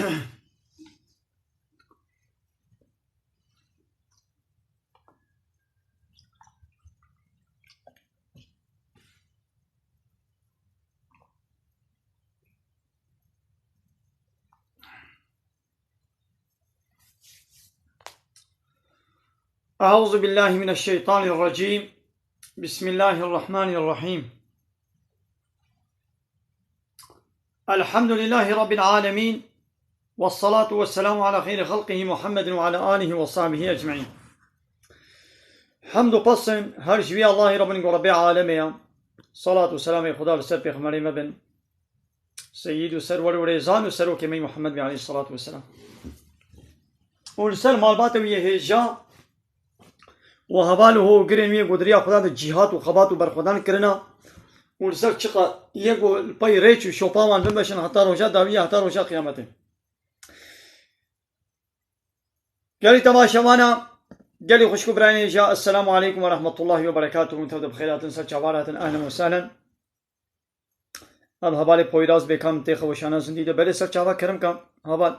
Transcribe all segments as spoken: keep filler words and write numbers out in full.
أعوذ بالله من الشيطان الرجيم. بسم الله الرحمن الرحيم. الحمد لله رب العالمين. والصلاة والسلام على خير خلقه محمد وعلى آله وصحبه أجمعين. Hemd û pesn her ji wî Allahî Rabbin ku Rebbê alemê ya. Salat û selamê Xuda li ser pêxemberê me bin. Seyyid û serwer û rêzan û serokê me Muhammed bê aleyhissalatu vesselam. Û li ser malbatê wî yê hêja û heval û ho û girên wî yê ku di riya Xuda de cîhat û xebat û berxwedan kirina û li ser çiqa yê ku li pey rêç û şopa wan bimeşin heta roja dawiyê, heta roja qiyametê. Gelî temaşevana, gelî xwişk û birayên hêja, Esselamu aleykum ve rahmetullahi ve berekatuhu. Hûn tev de bi xêr hatin, ser çavan hatin, ehlen ve sehlen. Ev hevalê Poyraz bê kam tê xeweşana zindî de. Belê ser çava kerem ka. Heval,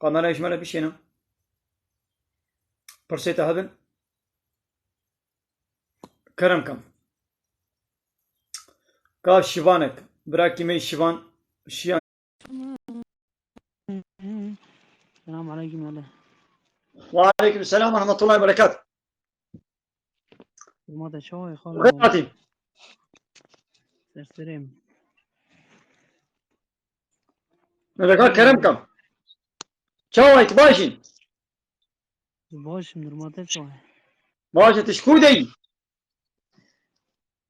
kamerayê ji me re bişêne. Pirsê te hebin. Kerem ka. Ka Şivanek, birakî me Şivan, Şiyan. Selamun aleyküm hele. Ve aleyküm selam ve rahmetullahi ve berekat. Hurmata çawa ye xalo? Xêr hatî. Serserê me. Mereka kerem kam. Çawa ye, tu baş î? Baş im, hurmata çawa ye? Baş e, tu ji ku de yî?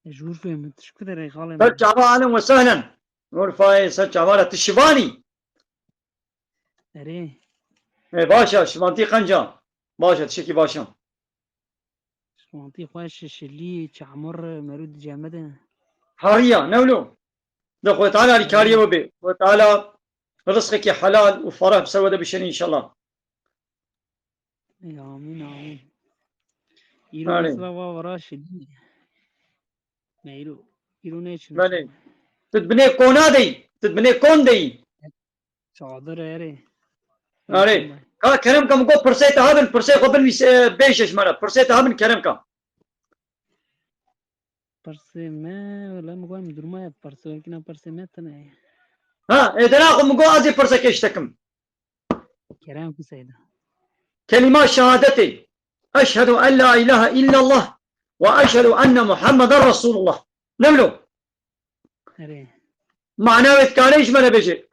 Ez ji Urfê me, tu ji ku derê xalê me? Ser çava, ahlen ve sehlen. Urfayê ser çava re, tu şivan î? Erê. E, baş e, şivantî qenc e. Baş e, tiştekî baş e. Şivantî xweş e, şilî, çamur, merû di cem me de. Heriya, ne wilo? De Xwedê Teala alîkariyê we bê. Xwedê Teala rizqekî helal û fereh bi ser we de bişêne înşallah. Ey, amîn, amîn. Îro Belê. Mesela va vira şilî. Ne îro? Îro ne çin? Belê. Tu di binê kona de yî. Tu di binê kon de yî. Çadir erê. Erê. Ka kerem ka, min got pirsê te hebin, pirsê xwe binivîse, bêje ji me re. Pirsê te hebin kerem ka. Pirsê me, wele min got em durma ye pirsê, wekî na pirsê me tune ye. Ha, ê dera xwe min got ez ê pirsekê ji te kim. Kerem ku seyda. Kelîma şehadetê. Eşhedü en la ilahe illallah ve eşhedü enne Muhammeden Resulullah. Ne wilo? Erê. Mana wê dikarê ji me re bêje.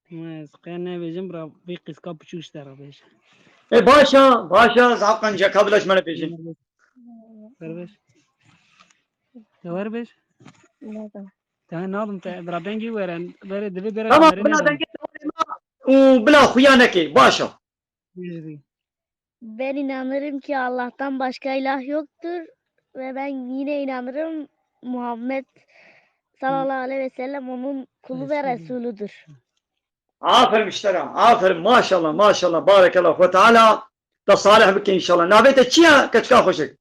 Ma ez qe nebêjim, bira vê qîska piçûk ji te re bêje. E, baş e, baş e, zaf qenc e, ka bila ji me re bêje. Werbêj. Te werbêj? Nadim. Te nadim te, bira dengê were, were divê bere Tamam, kamerê bila nadim. Dengê te were ma û bila xuya neke, baş e. Bêjî. Ben inanırım ki Allah'tan başka ilah yoktur ve ben yine inanırım Muhammed sallallahu aleyhi ve sellem onun kulu ve Resulü. Resulüdür. Aferin ji te re, aferin, maşallah, maşallah, barekallah, Xwe Teala te salih bike înşallah. Navê te çi ye, keçika xweşik?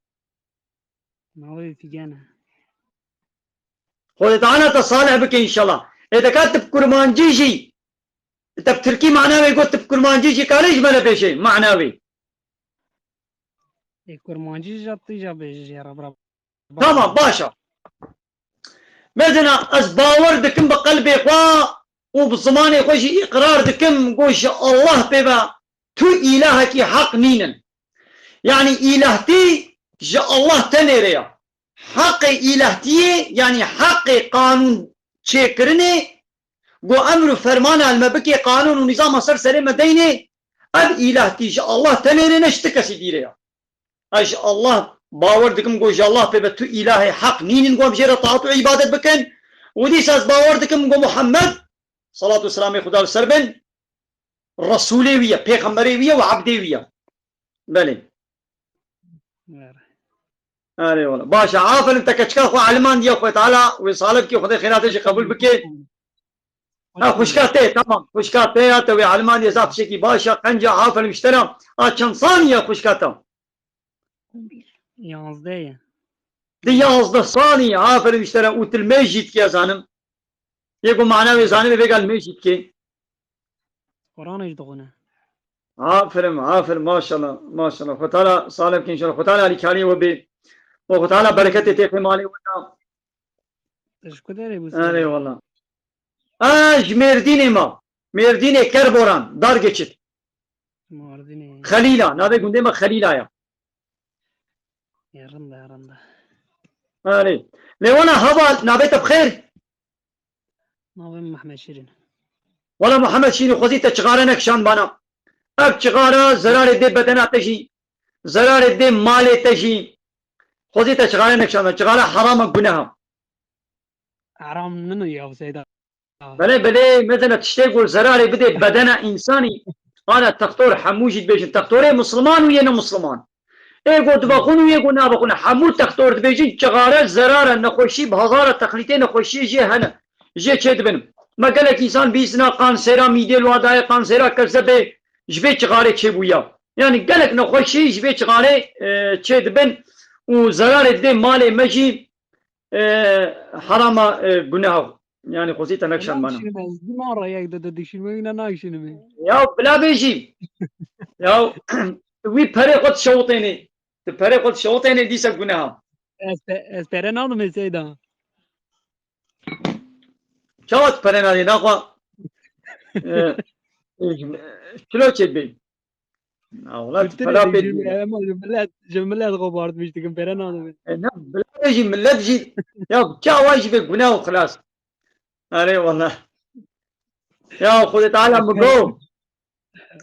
Navê Fîgen e. Xwedê Teala te salih bike înşallah. Ê deka tu bi kurmancî jî, te bi tirkî mana wê got, tu bi kurmancî jî karê ji me re bêje mana wê. Ê kurmancî jî tu jî bêje jê re bira. Tamam, baş e. Mezina ez bawer dikim bi qelbê xwe û bi zimanê xwe jî îqrar dikim, got ji Allah pê ve tu îlahekî heq nînin. Yanî îlahtî ji Allah tenê re ye. Heqê îlahtiyê, yanî heqê qanûn çêkirinê, ku emr û fermana li me bikê, qanûn û nîzama ser serê me deynê, ev îlahtî ji Allah tenê re ne ji ti kesî dî re ye. Ez ji Allah bawer dikim ku ji Allah pê ve tu îlahê heq nînin ku em jê re taat û îbadet bikin. Û dîsa ez bawer dikim ku Muhammed, salat û selamê Xuda li ser bin, Resûlê wî ye, pêxemberê wî ye û ebdê wî ye. Belê. Erê wala. Baş e. Aferin te keçika xwe elimandiye, Xwedê Teala wê salih bike, Xwedê xêra te jî qebûl bike. Ha, xwişka te, tamam. Xwişka te ya te wê elimandiye, zaf tiştekî baş e, qenc e, aferin ji te re. A çend salî ye xwişka te? Yanzdeh ye. Di yanzdeh salî ye, aferin ji te re. Û tu li mêj jî dikî, ez zanim. Yê ku mana wê zanibê vêga li mêj jî dikê. Quranê jî dixwîne. Aferin, aferin, maşallah, maşallah. Xwe Teala salih bike inşallah. Xwe Teala alîkariyê we bê. Û Xwe Teala bereketê têxê malê we da. Tu ji ku derê bû? Erê wala. Ez ji Mêrdînê me. Mêrdînê Kerboran, Dargeçit. Mardinê. Xelîla, navê gundê me Xelîla ya. Ê, rind e, rind e. Erê. Lê wala heval, navê te bi xêr? Navê min Mehmed Şîrîn. Wala Muhammed Şîrîn, xwezî te çixare nekişand bana. Ev çixare zerarê dê bedena te jî, zerarê dê malê te jî. Xwezî te çixare nekişand bana. Çixare herama guneha. Heram nino ya Seyda. Belê, belê, mezene tiştê ku zerarê bidê bedena insanî. Ana textor hemû jî dibêjin. Textorê Musliman û yê ne Musliman. Ê ku dibexwin û yê ku nabexwin. Hemû textor dibêjin çixare zerare nexweşî bi hezara texlîtê nexweşiyê jê hene. Jê çê dibin. Me gelek însan bîstina kansera mîdê li wa dayê, kansera kezebê ji vê çixarê çêbûya. Yani gelek nexweşî ji vê çixarê, e, çê dibin û zerarê dê malê me jî, e, herama, e, guneha. Yani xwezî te nekşan bana. Nakişînime, ez dima re yek de dikişînime, wîna nakişînime. Ya bila bêjî. Ya wî perê xwe dişewitênê. Tu perê xwe dişewitênê dîsa guneha. Ez, pe- ez pere nadim ê Seyda. Çawa tu pere nadî naxwa? E, e, çilo çê dibê. Ewla tu pera pê dî. Ama ji millet, ji millet xwe bartmiş dikim, pere nadim. E, ne, bila jî millet jî. Ya çawa jî be guneha û xilas. Erê wala. Ya Xwedê Teala mi go.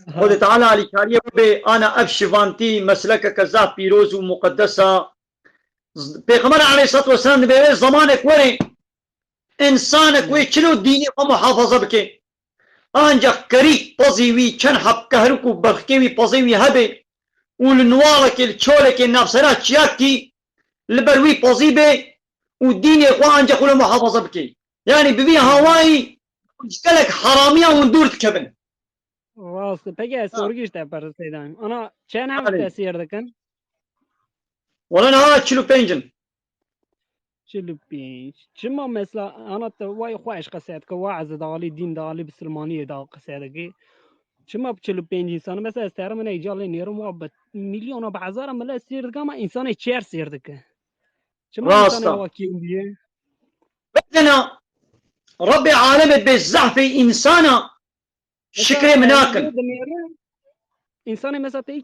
Xwedê Teala alîkariyê we bê, ana ev şivantî meslekeke zaf pîroz û muqeddes a. Z- Pêxember aleyhissalatu vesselam dibê wê zemanek were, insanek wê çilo dînê xwe muhafaza bike. Ancak kerî pozî wî çend heb kehrûk û berxkê wî pozê wî hebe û li nuwalekê, li çolekê navsera çiyakî li ber wî pozî bê û dînê xwe ancak wilo muhafaza bike. Yani bi vî hawayî ji gelek heramiyan hûn dûr dikevin. Rast e. Peki ez sorgî ji te pirsê dayim. Ana çend hev te sêr dikin? Wala niha çil û pênc in. Çil û pênc. Çima mesela ana te way xwe eş qese dike, waaz dalî, dîn dalî, bisilmaniyê da qese dike. Çima çil û pênc însan? Mesela ez terim ne îcalê nêrim wa bi milyona bi hezara millet sêr dike ama însanê çer sêr dike. Çima Rast insanê e. Wa kêm diye? Bedena Rabbê alemê bê zehfê insana şikrê min nakin. Însanê mesela te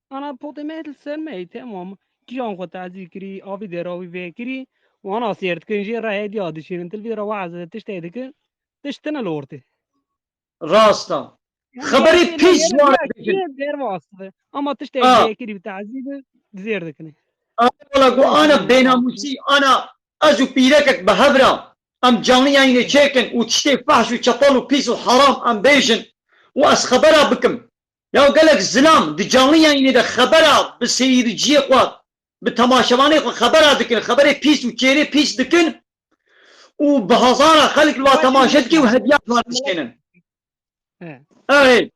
ana potê me li ser me, temam. Kijan xwe tazî kirî, avî dera wî vê kirî, û ana sêr dikin jê re hediya dişînin, til vê re waaz tiştê dikin, tişt tine li ortê. Rast e. Xeberê pîs ji wan re bêjin. Derbas dibe. Ama tiştê vê kirî bi tazî bi zêr dikine. Wala ku ana bênamûsî, ana ez û pîrekek bi hev re em canlı yayînê çêkin û tiştê fehş û çetal û pîs û heram em bêjin û ez xebera bikim. Ya gelek zilam di canlı yayînê de xebera bi seyirciyê xwe, bi temaşevanê xwe xebera dikin, xeberê pîs û çêrê pîs dikin û bi hezara xelk li wa temaşe dike û hediya ji wan dişkênin. Erê.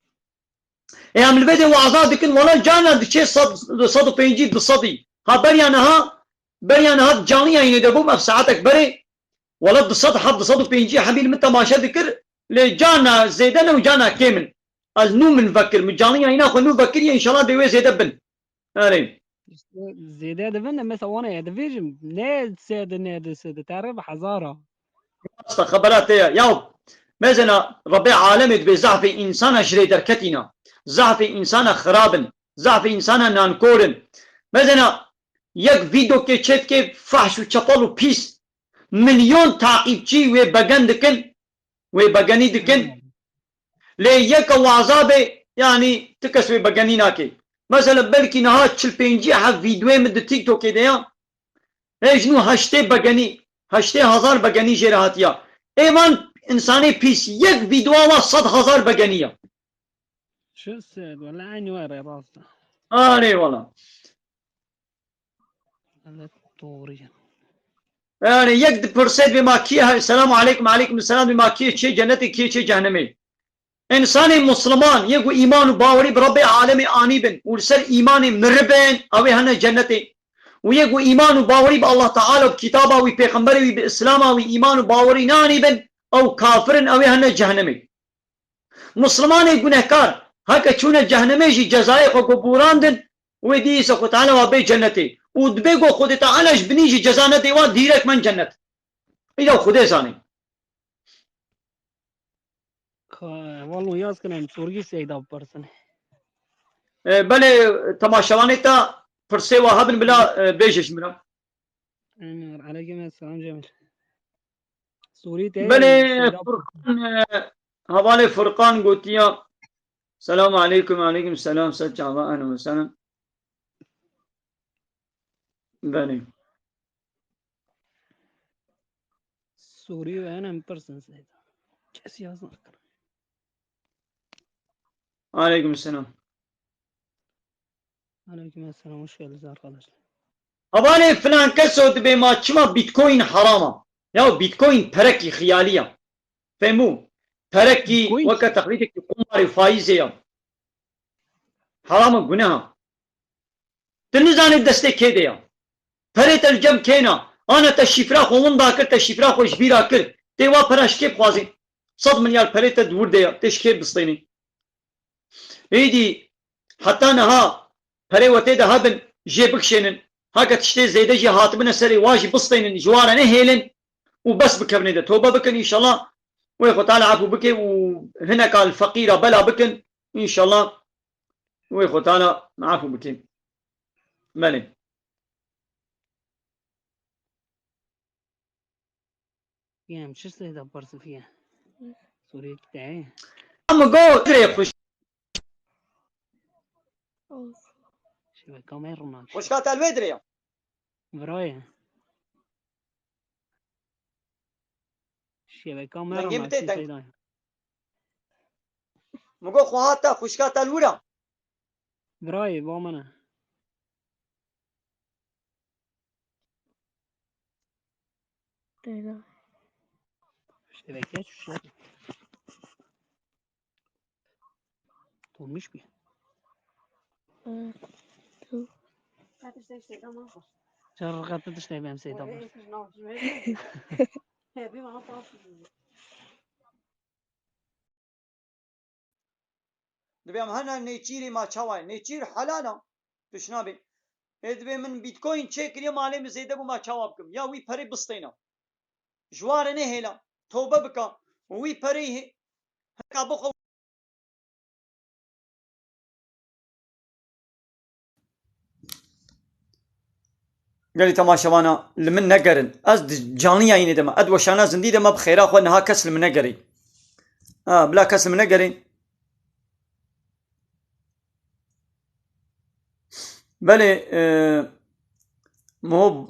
Ê em li vê de waza dikin, wala carna diçe sed, sed û pêncî, du sedî. Ha beriya niha, beriya niha canlı yayînê de bûm, ev saetek berê, wala du sed heb, du sed û pêncî hebî li min temaşe dikir, lê carna zêde ne û carna kêm in. Ez nû min vekir, min canlı yayîna xwe nû vekiriye, înşallah dê wê zêde bin. Erê. Zêde dibin de mesela wana ye dibêjim, ne sêde ne du sêde, terê bi hezara. Rast e, xebera te ye. Ya, mezena Rebê alemê dibê zehfê însana ji rê derketîna. Zehfê însana xirab in. Zehfê însana nankor in. Mezena yek vîdokê çêdikê fahş û çepel û pîs. Milyon taqîbçî wê begen dikin. Wê begenî dikin. Lê yeke waza be, yanî ti kes wê begenî nake. Mesela belkî niha çil pêncî heb vîdyoyê min di TikTokê de ya. Hê ji nû heştê begenî, heştê hezar begenî jê re hatiya. Ê van insanê pîs, yek vîdyoa wa sed hezar begenî ya. Çi sed, wele eynî were rast e. Arê wala. Wele doğru ya. Yani yek dipirse dibê ma kî ye, selamu aleykum, aleykum selam, dibê ma kî ye çê cennetê, kî ye çê cehennemê. Însanê musliman yê ku îman û bawerî bi Rebbê alemê anîbin û li ser îmanê miribin, ew ê hene cennetê. Û yê ku îman û bawerî bi Allah Teala û bi kitaba wî, pêxemberê wî, bi îslama wî îman û bawerî neanîbin, ew kafir in, ew ê hene cehennemê. Mislimanê gunehkar, heke çûne cehennemê jî cezayê xwe ku borandin, wê dîsa Xwe Teala wa bê cennetê. Û dibê ku Xwedê Teala ji binî jî ceza nedê wa dîrek men cennet. Îla Xwedê zanî. Ka, walo yaz kirin, sorgî Seyda bipersin. E, belê, temaşevanê te pirsê wa hebin bila, e, bêje ji min re. Emir, aleykum selam Cemil. Sorî te Belê, Seyda Furkan, e, hevalê Furkan gotiya. Selamu aleykum, aleykum selam, ser çava, ehlen ve sehlen. Belê. Sorî ve hemen pirsin Seyda. Kes yaz nakir. Aleyküm selam. Aleyküm selam, hoş geldiniz arkadaşlar. Hevalê filan keso dibê ma çima Bitcoin harama? Ya Bitcoin perekî xiyalî ya. Fehmû? Perekî Bitcoin? Weke teqlîdekî qumarê faîzê ya. Haram e, guneh e. Tu nizanî destê kê de ya. Perê te li cem kê na. Ana te şîfra xwe winda kir, te şîfra xwe ji bîra kir. Tê wa pera ji kê bixwazî? Sed milyar perê te di wir de ya. Tê ji kê bistênî? Êdî heta niha perê we tê de hebin, jê bikişênin. Heke tiştê zêde jî hatibine serê wa jî bistênin, ji wa re nehêlin û bes bikevnê de. Tobe bikin înşallah. Wê Xwe Teala efû bike û hineka li feqîra bela bikin. Înşallah wê Xwe Teala efû bike. Belê. Fiye, em çi sê de pirsî Fiye? Sorê te ye? Ama go dirê xwe. Şebeka me rûnakî. Xwişka te li wê dirê ya. Virayê. Şebeka me Dengê min rûnakî tê deng. Seyda. Min got xwe hate xwişka te li wir e. Birayê, ba min e. Teyda. Şebeke şu şey. Dolmuş bir. Evet. Dur. Çarık attı dışta ben Seyda. Dibê em hene nêçîrê ma çawa ye? Nêçîr helal e. Tişt nabê. Ê dibê min Bitcoin çêkiriye malê min zêde bû ma çawa bikim? Ya wî perê bistêne. Ji wan re nehêle. Tobe bike. Wî perê hê-, heka bixwe. Gelî temaşevana li min negerin. Ez di canî yayînê de me. Ez di weşana zindî de me bi xêra xwe niha kes li min negerî. Ha, bila kes li min negerî. Belê, e, mo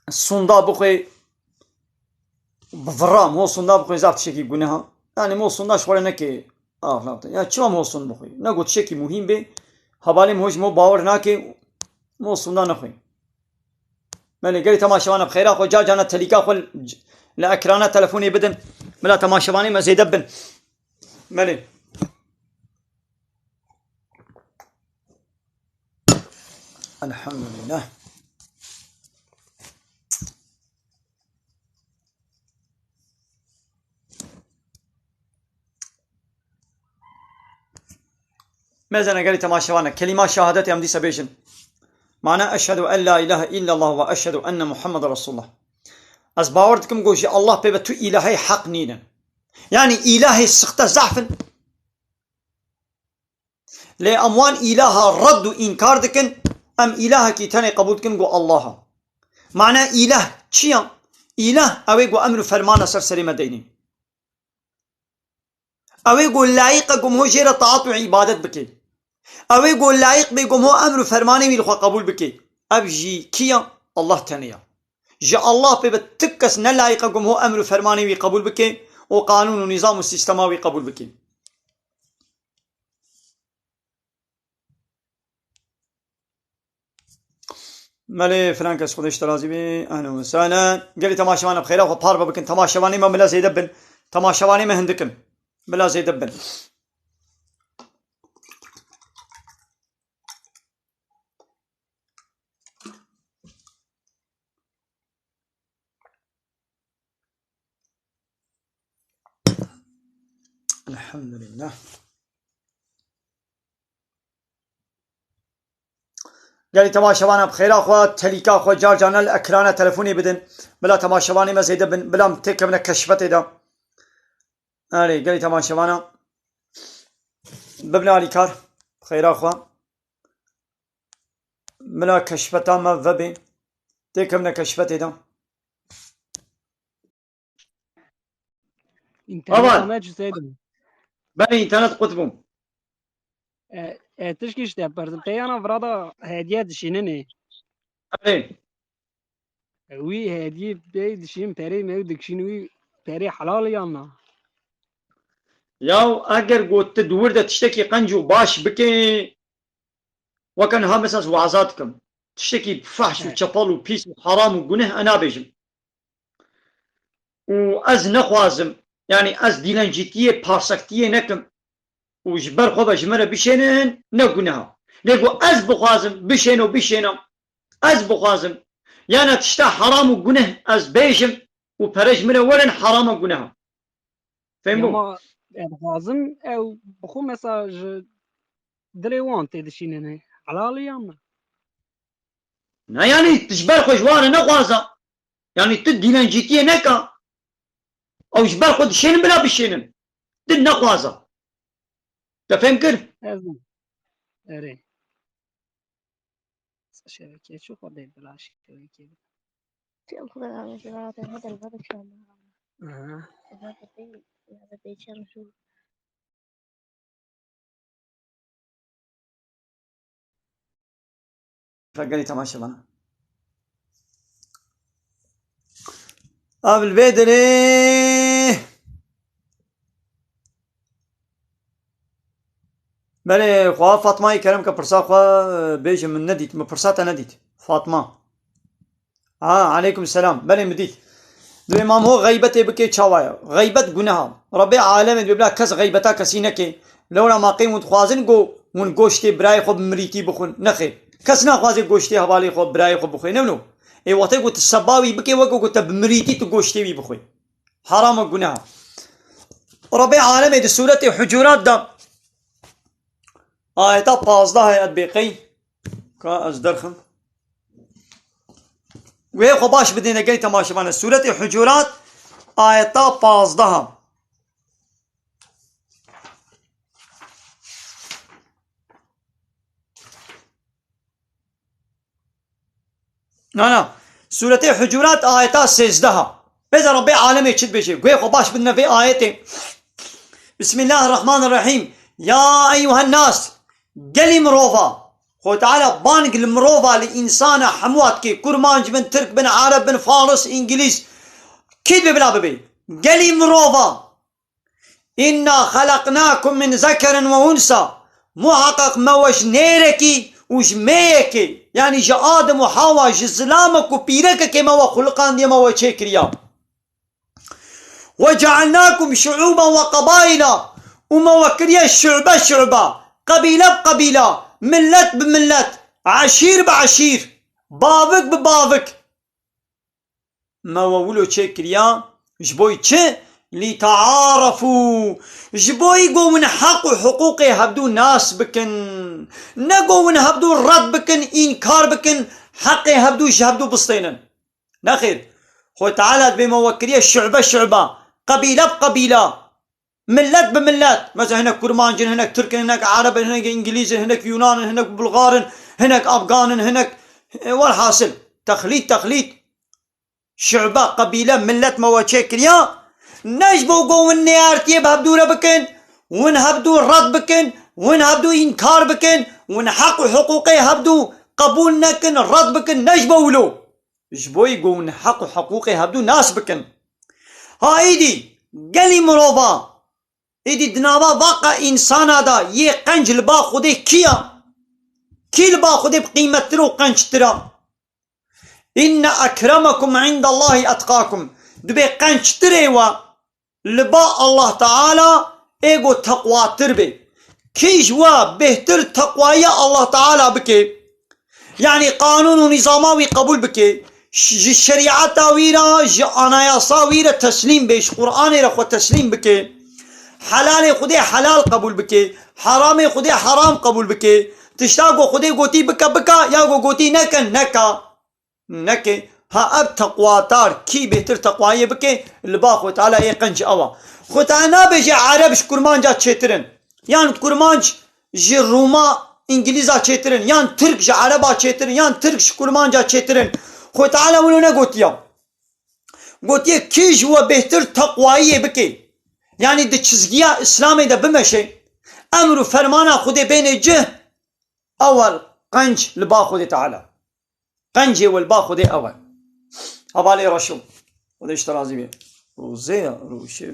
sonda bixwe bi vira, mo sonda bixwe zaf tiştekî guneha. Yani mo sonda ji xwe re neke. Axlaq te. Ya çima mo sond bixwî? Ne got tiştekî muhîm bê, hevalê min ji mo bawer nake, mo sonda nexwî. Belê, gelê temaşevana bi xêra xwe, car carna telîka xwe li ekrana telefonê bidin. Bila temaşevanê me zêde bin. Belê. Elhamdülillah. Mezene gelî temaşevane, kelîma şehadetê em dîsa bêjin. Mana eşhedû en la ilahe illallah ve eşhedû enne Muhammeden Resulullah. Ez bawer dikim ku ji Allah pê ve tu îlahey heq nînin. Yani îlahê sixte zehf in. Lê em wan îlaha red û înkar dikin, em îlahekî tenê qebûl dikin ku Allah e. Mane îlah çi ye? Îlah ew ê ku emr û fermana ser serê me deynê. Ew ê ku layiq e ku em ho jê re taat û îbadet bike. Ew ê ku layiq bê ku em ho emr û fermanê wî li xwe qebûl bike. Ev jî kî ye? Allah tenê ye. Ji Allah pê ve ti kes ne layiq e ku em ho emr û fermanê wî qebûl bike û qanûn û nîzam û sîstema wî qebûl bike. Melê filan kes Xwedê ji te razî bê. Ehlen ve sehlen. Gelî temaşevan bi xêra xwe parve bikin. Temaşevanê me bila zêde bin. Temaşevanê me hindik in. Bila zêde bin. Elhamdülillah. Gelî temaşevana bi xêra xwe, telîka xwe car carna li ekrana telefonê bidin. Bila temaşevanê me zêde bin, bila em têkevine keşfetê de. Erê, gelî temaşevana. Bibne alîkar, bi xêra xwe. Bila keşfeta me vebê. Têkevine keşfetê de. Înternet Aman. Ame çi seydim. Belê, înternet qut bû. E, e, tişkî ji te pirs. Peyana vira da hediye dişîninê. Erê. E, wî hediyê pê dişîn perê me û dikişîn wî perê helal e yan na? Yaw, eger got tu di wir de tiştekî qenc û baş bikê, weke niha mesela ez waza dikim. Tiştekî fahş û Evet. çepal û pîs û haram û guneh e nabêjim. Û ez nexwazim, yanî ez dîlencîtiyê, parsektiyê nekim û ji ber xwe ve ji min re bişênin, ne guneha. Lê ku ez bixwazim bişêno, bişênim, ez bixwazim, yana tişta heram û guneh ez bêjim û pere ji min re werin, heram e, guneha. Fêm bû? Ya ma ez dixwazim ew bi xwe mesela ji dilê wan tê dişînine. Helal e yan na? Ne, yanî tu ji ber xwe ji wan re nexwaza. Yanî tu dîlencîtiyê neka. Ew ji ber xwe dişênin, bila bişênin. Tu nexwaza. Te fêm kir? Ez ne. Erê. Şebeke çi xwe dê bila şebeke. Tüm programı zaten hep elbette şu anda. Aha. Zaten bir, ya da bir çarşı. Gelî temaşevana. Ev li vê derê. Belê, xwe Fatmayê kerem ke pirsa xwe, e, bêje, min nedît, min pirsa te nedît. Fatma. Ha, aleykum selam. Belê, min dît. Divê mam ho xeybetê bikê, çawa ye? Xeybet guneha. Rebê alemê dibê bila kes xeybeta kesî neke. Lewra ma qey hûn dixwazin ku hûn goştê birayê xwe bi mirîtî bixwin. Nexêr. Kes naxwaze goştê hevalê xwe, birayê xwe bixwe. Ne wilo? Ê wextê ku tu seba wî bikê, weke ku te bi mirîtî tu goştê wî bixwî. Haram e, guneha. Rebê alemê di sûretê Hucurat de ayeta pazdeh heye, dibê qey. Ka ez derxim. Wê xwe baş bidêne gelî temaşevane. Sûretê Hucurat, ayeta pazdeh. Na, na. Sûretê Hucurat, ayeta sêzdeh. Bêze Rebê alemê çi dibêje. Guhê xwe baş bidine vê ayetê. Bismillahirrahmanirrahim. Ya eyyuhen nas. Gelî mirova. Xwe Teala bang li mirova, li însana hemû dike. Kurmanc bin, Tirk bin, Ereb bin, Faris, Îngilîz. Kî dibe bila bibe. Gelî mirova. Inna xelaqnakum min zekerin ve unsa. Muhaqqaq me we ji nêrekî û ji mêyekê, yanî ji Adem û Hawa, ji zilamek û pîrekekê me we xuliqandiye, me we çêkiriya. Ve cealnakum şuuben ve qabaila. Û me we kiriye şu'be şu'ba, qebîle bi qebîla, millet bi millet, eşîr bi eşîr, bavik bi bavik. Me we wilo çêkiriya, ji bo çi? Lîtearefû. Ji bo ku hûn heq û hiqûqê hevdû nas bikin. Ne ku hûn hevdû red bikin, înkar bikin, heqê hevdû ji hevdû bistênin. Nexêr. Xwe Teala dibê me we kiriye şu'be şu'ba, qebîle bi qebîla. Millet bi millet. Mesela hinek Kurmanc in, hinek Tirk in, hinek Ereb in, hinek Îngilîz in, hinek Yunan in, hinek Bulgar in, hinek Afgan in, hinek, e, welhasil. Texlît, texlît. Şu'be, qebîle, millet me we çêkiriya. Ne ji bo ku hûn neyartiyê bi hevdû re bikin, hûn hevdû red bikin, hûn hevdû înkar bikin, hûn heq û hiqûqê hevdû qebûl nekin, red bikin, ne ji bo wilo. Ji bo ku hûn heq û hiqûqê hevdû nas bikin. Ha îdî, gelî mirova, îdî di nava vaqa însana de yê qenc li ba Xwedê kî ya? Kî li ba Xwedê bi qîmettir û qenctir a? Inne ekremekum indallahî etqakum. Dibê qenctirê we li ba Allah Teala ê ku teqwatir bê. Kî ji we bêhtir teqwayiya Allah Teala bike, yanî qanûn û nîzama wî qebûl bike, ş-, ji şerîeta wî re, ji anayasa wî re teslîm bê, ji Qur'anê re xwe teslîm bike, Helalê Xwedê helal qebûl bike, heramê Xwedê heram qebûl bike. Tişta ku Xwedê gotî bike, bike, ya ku gotî neke, neke. Neke. Ha, ev teqwatar, kî bêhtir teqwayê bike, li ba Xwe Teala yê qenc ew a. Xwe Teala nabêje Ereb ji Kurmanca çêtir in. Yan Kurmanc ji Rûma, Îngilîza çêtir in. Yan Tirk ji Ereba çêtir in. Yan Tirk ji Kurmanca çêtir in. Xwe Teala wilo negotiya. Gotiye, kî ji we bêhtir teqwayiyê bike, yanî di çizgiya Îslamê de bimeşe, emr û fermana Xwedê bêne cih, ew e qenc li ba Xwedê Teala. Qencê we li ba Xwedê ew e. Hevalê Reşo. Xwedê ji te razî be. Rûzê ya, rûşê.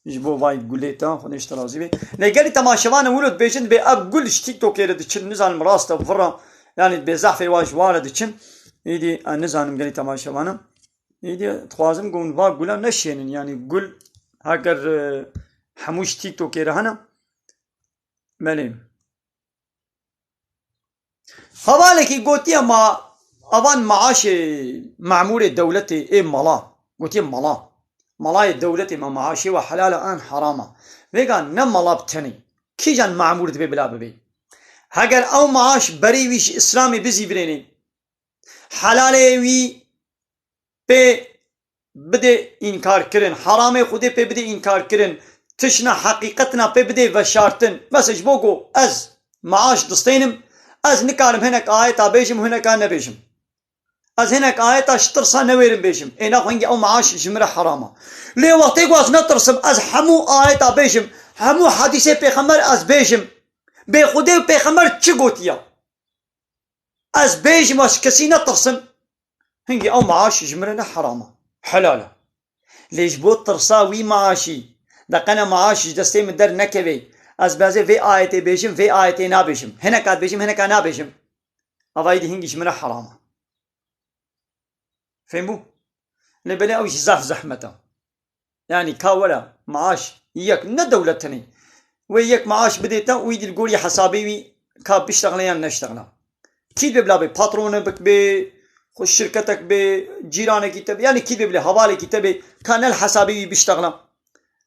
Ji bo vay gulê te, Xwedê ji te razî be. Lê gelî temaşevanê wilo dibêjin, dibê ev gul ji TikTokê re diçin, nizanim rast e, vir e. Yanî dibê zehfê wa ji wan re diçin. Îdî, ez nizanim gelî temaşevanim. Îdî dixwazim ku hûn va gula neşênin. Yanî gul, heger, e, hemû ji TikTokê re hene. Belê. Hevalekî gotiye ma avan maaşê memûrê dewletê ê mala. Gotiye mala. Malayê dewletê ma maaşê we helal e an heram e. Vêga ne mala bi tenê. Kîjan memûr dibê bila bibê? Heger ew maaş berê wî ji Îslamê bizîvirênê, helalê wî pê bidê înkarkirin, heramê Xwedê pê bidê înkarkirin, tiştna heqîqetna pê bidê veşartin. Mesela ji bo ku ez maaş distênim, ez nikarim hinek ayeta bêjim û hineka nebêjim. Ez hinek ayeta ji tirsa newêrim bêjim. Ê naxwe hingî ew maaş ji min re heram e. Lê wextê ku ez netirsim, ez hemû ayeta bêjim, hemû hedîsê pêxember ez bêjim. Bê Xwedê û pêxember çi gotiye? Ez bêjim, ez ji kesî netirsim. Hingî ew maaş ji min re ne heram e. Helal e. Lê ji bo tirsa wî maaşî, de qene maaş ji destê min dernekeve. Ez bêjim vê ayetê bêjim, vê ayetê nabêjim. Hineka dibêjim, hineka nabêjim. Ava êdî hingî ji min re heram e. Fêm bû? Lê belê ew jî zaf zehmet e. Yanî ka were maaş yek ne dewlet tenê. Wê yek maaş bidê te û îdî li gorî hesabê wî ka biştexile yan neştexile. Kî dibê bila bê? Patronek bê, xwe şirketek bê, cîranekî te bê, yanî kî dibê bilê? Hevalekî te bê, ka ne li hesabê wî biştexile.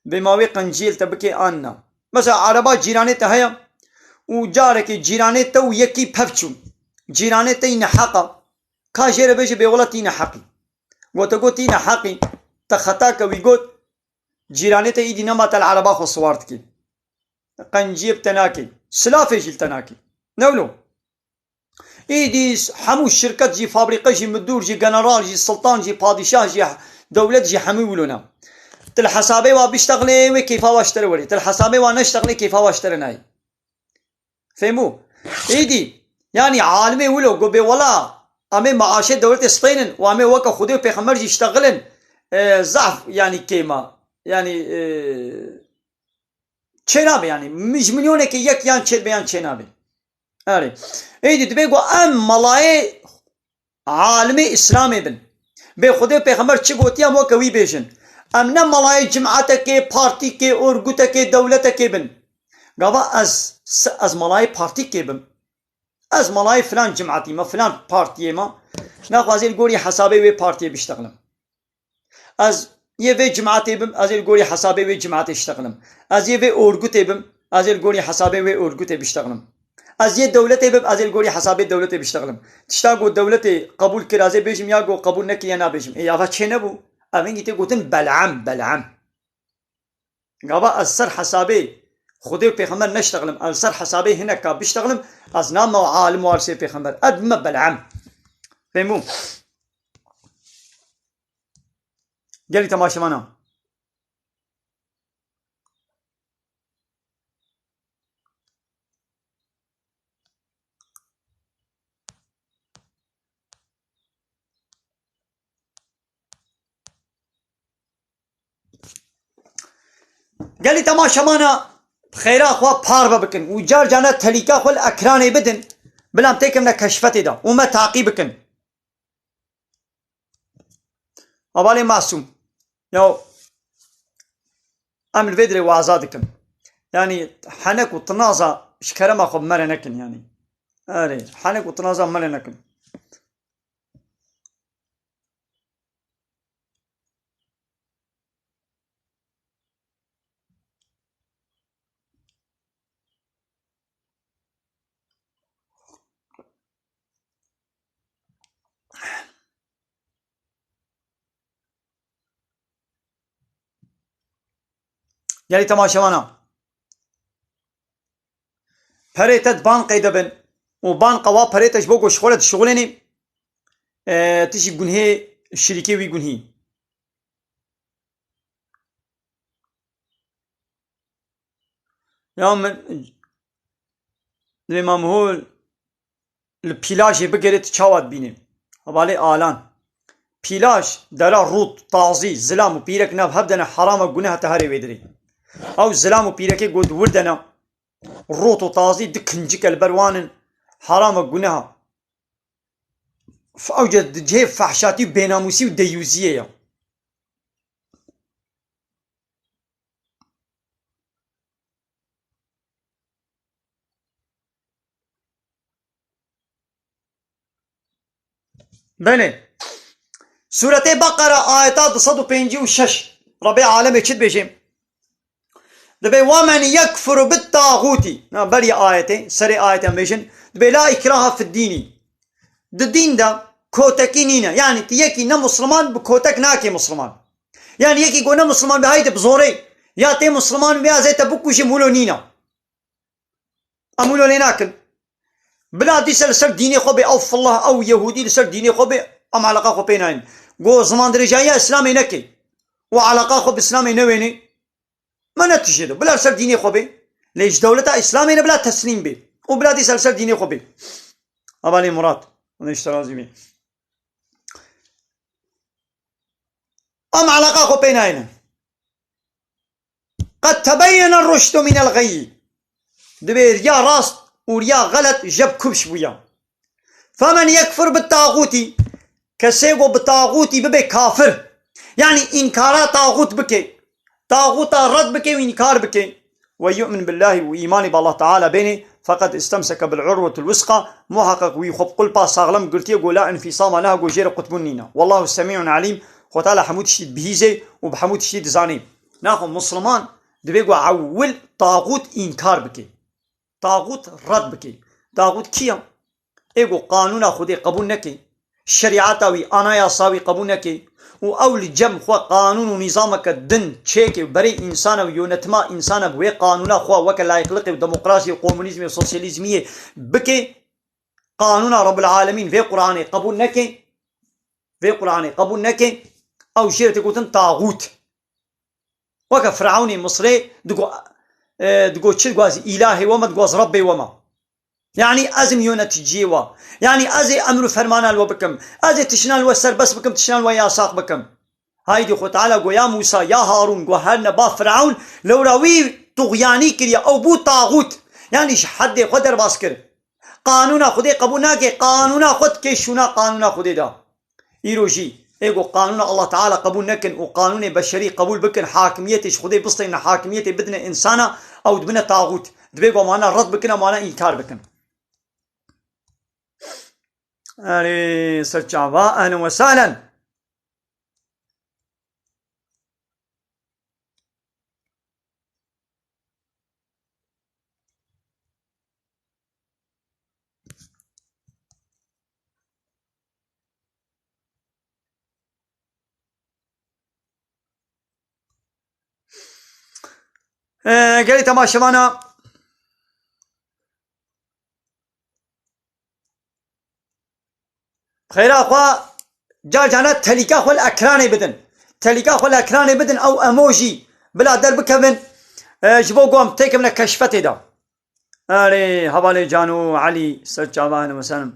Bê ma wê qenciyê li te bike an na. Mesela ereba cîranê te heye û carekê cîranê te û yekî pev çû. Cîranê te yî neheq e. Ka jê re bêje bê wela tî neheqî. Gote got tî neheqî. Te xeta ke wî got, cîranê te îdî nema te li ereba xwe siwar dikî. Qenciyê bi te nakî. Silafê jî li te nakî. Ne wilo? Îdî hemû şirket jî, fabrîqe jî, midûr jî, general jî, siltan jî, padîşah jî, dewlet jî hemû wilo ne. Tu li hesabê wa biştexilê, wê kêfa wa ji te re werê. Tu li hesabê wa neştexilê, kêfa wa ji te re nayê. Fêm bû? Îdî, yanî alimê wilo got bê wela, em ê maaşê dewletê stênin û em ê weke Xwedê û pêxember jî ştexilin, e, zaf, yanî kêma. Yanî, e, çênabe yanî. Min ji milyonekê yek yan çêbe yan çênabe. Erê. Êdî dibê ku em malayê alimê Îslamê bin. Bê Xwedê û pêxember çi gotiye em weke wî bêjin. Em ne malayê cimatekê, partîkê, orgutekê, dewletekê bin. Gava ez, se-, ez malayê partîkê bim. Ez malayê filan cimatî me, filan partiyê me. Naxwazê li gorî hesabê wê partiyê biştexlim. Ez yê vê cimatê bim, ez ê li gorî hesabê wê cimatê ştexlim. Ez yê vê orgutê bim, ez ê li gorî hesabê wê orgutê biştexlim. Ez yê dewletê bim, ez ê li gorî hesabê dewletê biştexlim. Tişta ku dewletê qebûl kir, ez ê bêjim ya ku qebûl nekiriye nabêjim. Ê, ya va çê nebû. Ev hingî tê gotin bel'am, bel'am. Gava ez ser hesabê Xwedê û pêxember neştexlim, ez ser hesabê hineka biştexlim, ez name alim warisê pêxember. Ez bime bel'am. Fêm bû? Gelî temaşevana. Gelî temaşevana xêra xwe parve bikin û car carna telîka xwe li ekranê bidin, bila em têkevine keşfetê de û me taqî bikin. Hevalê Masûm. Ya em li vê dirê waza dikin. Yanî henek û tinaza ji kerema xwe bi me re nekin yanî. Erê, henek û tinaza bi me re nekin. Gelî temaşevana. Perê te di banqê de bin û banqa wa perê te ji bo ku ji xwe re dişixulênî, e, tu jî gunhê şirîkê wî gunhî. Ya min, divê Mamhol li pîlajê bigere tu çawa dibînî? Hevalê Alan. Pîlaj, dera rût, tazî, zilam û pîrek nav hev de ne herama guneha te herê wê dirê. Ew zilam û pîrekê got wir de ne rût û tazî du kincike li ber wan in, herama guneha. F-, ew ce di cihê fehşatî û bênamûsî û deyûziyê ye. Belê. Sûretê Beqera ayeta du sed û pêncî û şeş. Rebê alemê çi dibêje? Dibê, "Ve men yekfur bit tağûtî." Na, berî ayetê, serê ayetê em bêjin. Dibê, "La ikraha fid dînî." Di dîn de kotekî nîne. Yanî ti yekî ne musliman bi kotek nake musliman. Yanî yekî ku ne musliman be, haydi bi zorê. Ya tê musliman be, ya zê te bikujim, wilo nîne. Em wilo lê nakin. Bila dîse li ser dînê xwe bê, ew fillah, ew yehûdî li ser dînê xwe bê, em eleqa xwe pê nayên. Go zimandirêjahiya Îslamê neke û eleqa xwe bi Îslamê newênê, me ne tijê de. Bila li ser dînê xwe bê. Lê ji dewleta Îslamê ne, bila teslîm bê. Û bila dîse li ser dînê xwe bê. Hevalê Murat. Hûn ji te razî bê. Em eleqa xwe pê nayêne. Qed tebeyyene ruşdu minel xeyy. Dibê riya rast û riya xelet jeb kubş bûya. Femen yekfur bi tağûtî. Kesê ku bi tağûtî bibe kafir. Yanî înkara tağût bike. Tağûta red bike û înkar bike. Ve yu'min billahi û îmanî bi Allah Teala bêne. Feqet istemseke bil urwetul wisqa. Muhaqqeq wî xwe bi qulpa saxlem girtiye ku la infîsama leha ku jê re qutbûn nîne. Wallahu semî'un alîm. Xwe Teala hemû tiştî dibihîze û bi hemû tiştî dizane. Naxwe Musliman divê ku ewil taxût înkar bike. Taxût red bike. Taxût kî ye? Ê ku qanûna Xwedê qebûl neke, şerîeta wî, anayasa wî qebûl neke û ew li cem xwe qanûn û nîzameke din çêke û berê însan e û yönetima însan e bi wê qanûna xwe weke layîqliqê û demokrasiyê û komunîzmê û sosyalîzmiyê bike, qanûna Rebbil Alemîn vê Quranê qebûl neke, vê Quranê qebûl neke, ew jê re tê gotin taxût. Weke Firewnê Misrê digo, e, digo çi, digo ez îlahê we me, digo ez Rebbê we me. Yanî ez im yöneticiyê we. Yanî ez ê emr û fermana li we bikim. Ez ê tiştna li we serbest bikim, tiştna li we yasax bikim. Haydî Xwe Teala go ya Mûsa, ya Harûn, go herne ba Firewn, lewra wî tuxyanî kiriye, ew bû taxût. Yanî ji heddê xwe derbas kir. Qanûna Xwedê qebûl nake, qanûna xwe dike şûna qanûna Xwedê de. Îro jî ê ku qanûna Allah Teala qebûl nekin û qanûnê beşerî qebûl bikin, hakimiyetê ji Xwedê bistêne, hakimiyetê bidine însana, ew dibine taxût. Dibê ku em wana red bikin, em wana înkar bikin. Erê, ser çava, ehlen we sehlen. Ee, gelî temaşevana. Xêra xwe car carna telîka xwe li ekranê bidin. Telîka xwe li ekranê bidin, ew emoji bila derbikevin, e, ji bo ku em têkevine keşfetê de. Erê, hevalê Cano, Elî, ser çava hene, mesela.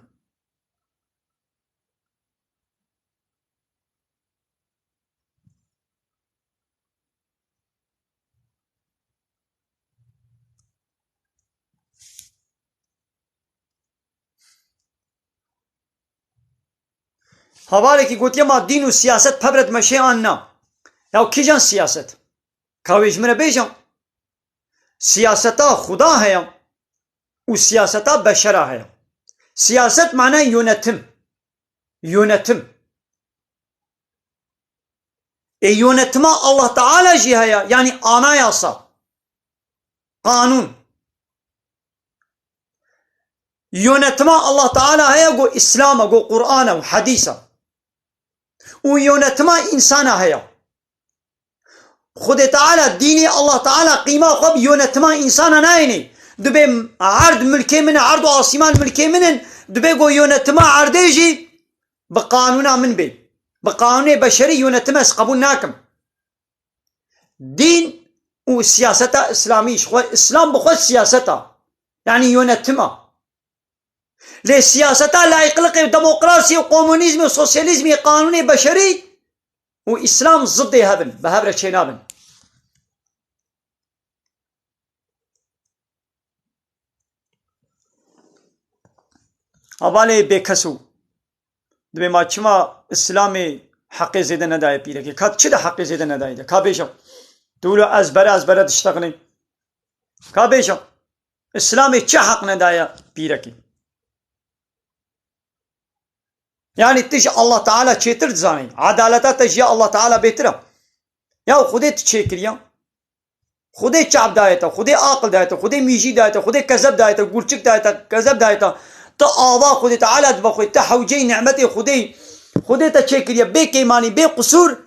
Hevalekî gotiye, ma dîn û siyaset pevre dimeşe an na? Ya kîjan siyaset? Ka wê ji min re bêje, siyaseta Xuda heye û siyaseta beşera heye. Siyaset manayê yönetim. Yönetim. Ê yönetima Allah Teala jî heye, yanî anayasa, qanûn. Yönetima Allah Teala heye, go Îslam e, go Qur'an e û hedîs e. Û yönetima însana heye. Xwedê Teala, dînê Allah Teala qîma xwe bi yönetima însana nayênê. Dibê erd milkê min e, erd û asîman milkê min in, dibê ku yönetima erdê jî bi qanûna min bê. Bi qanûnê beşerî yönetim ez qebûl nakim. Dîn û siyaseta îslamî, ji xwe, îslam bi xwe siyaseta, yanî yönetim e. Lê siyaseta layîqliqê, demokrasiyê û komunîzmê û sosyalîzmê, qanûnê beşerî û îslam ziddê hev in, bi hev re çênabin. Hevalê bêkes û dibê ma çima îslamê heqê zêde nedaye pîrekê? Ka çi de heqê zêde nedaye de? Ka bêje. Tu wilo ez bere, ez bere diştexilî. Ka bêje. Îslamê çi heq nedaye pîrekê? Yanî tu ji Allah Teala çêtir dizanî. Edaleta te ji ya Allah Teala bêtir e. Ya Xwedê tu çêkiriye. Xwedê çap daye te, Xwedê aqil daye te, Xwedê mîjî daye te, Xwedê kezeb daye te, gurçik daye te, kezeb daye te. Tu ava Xwedê Teala dibe xwe, tu hewceyî nimetê Xwedê, Xwedê te çêkiriye, bê kêmanî, bê qusûr.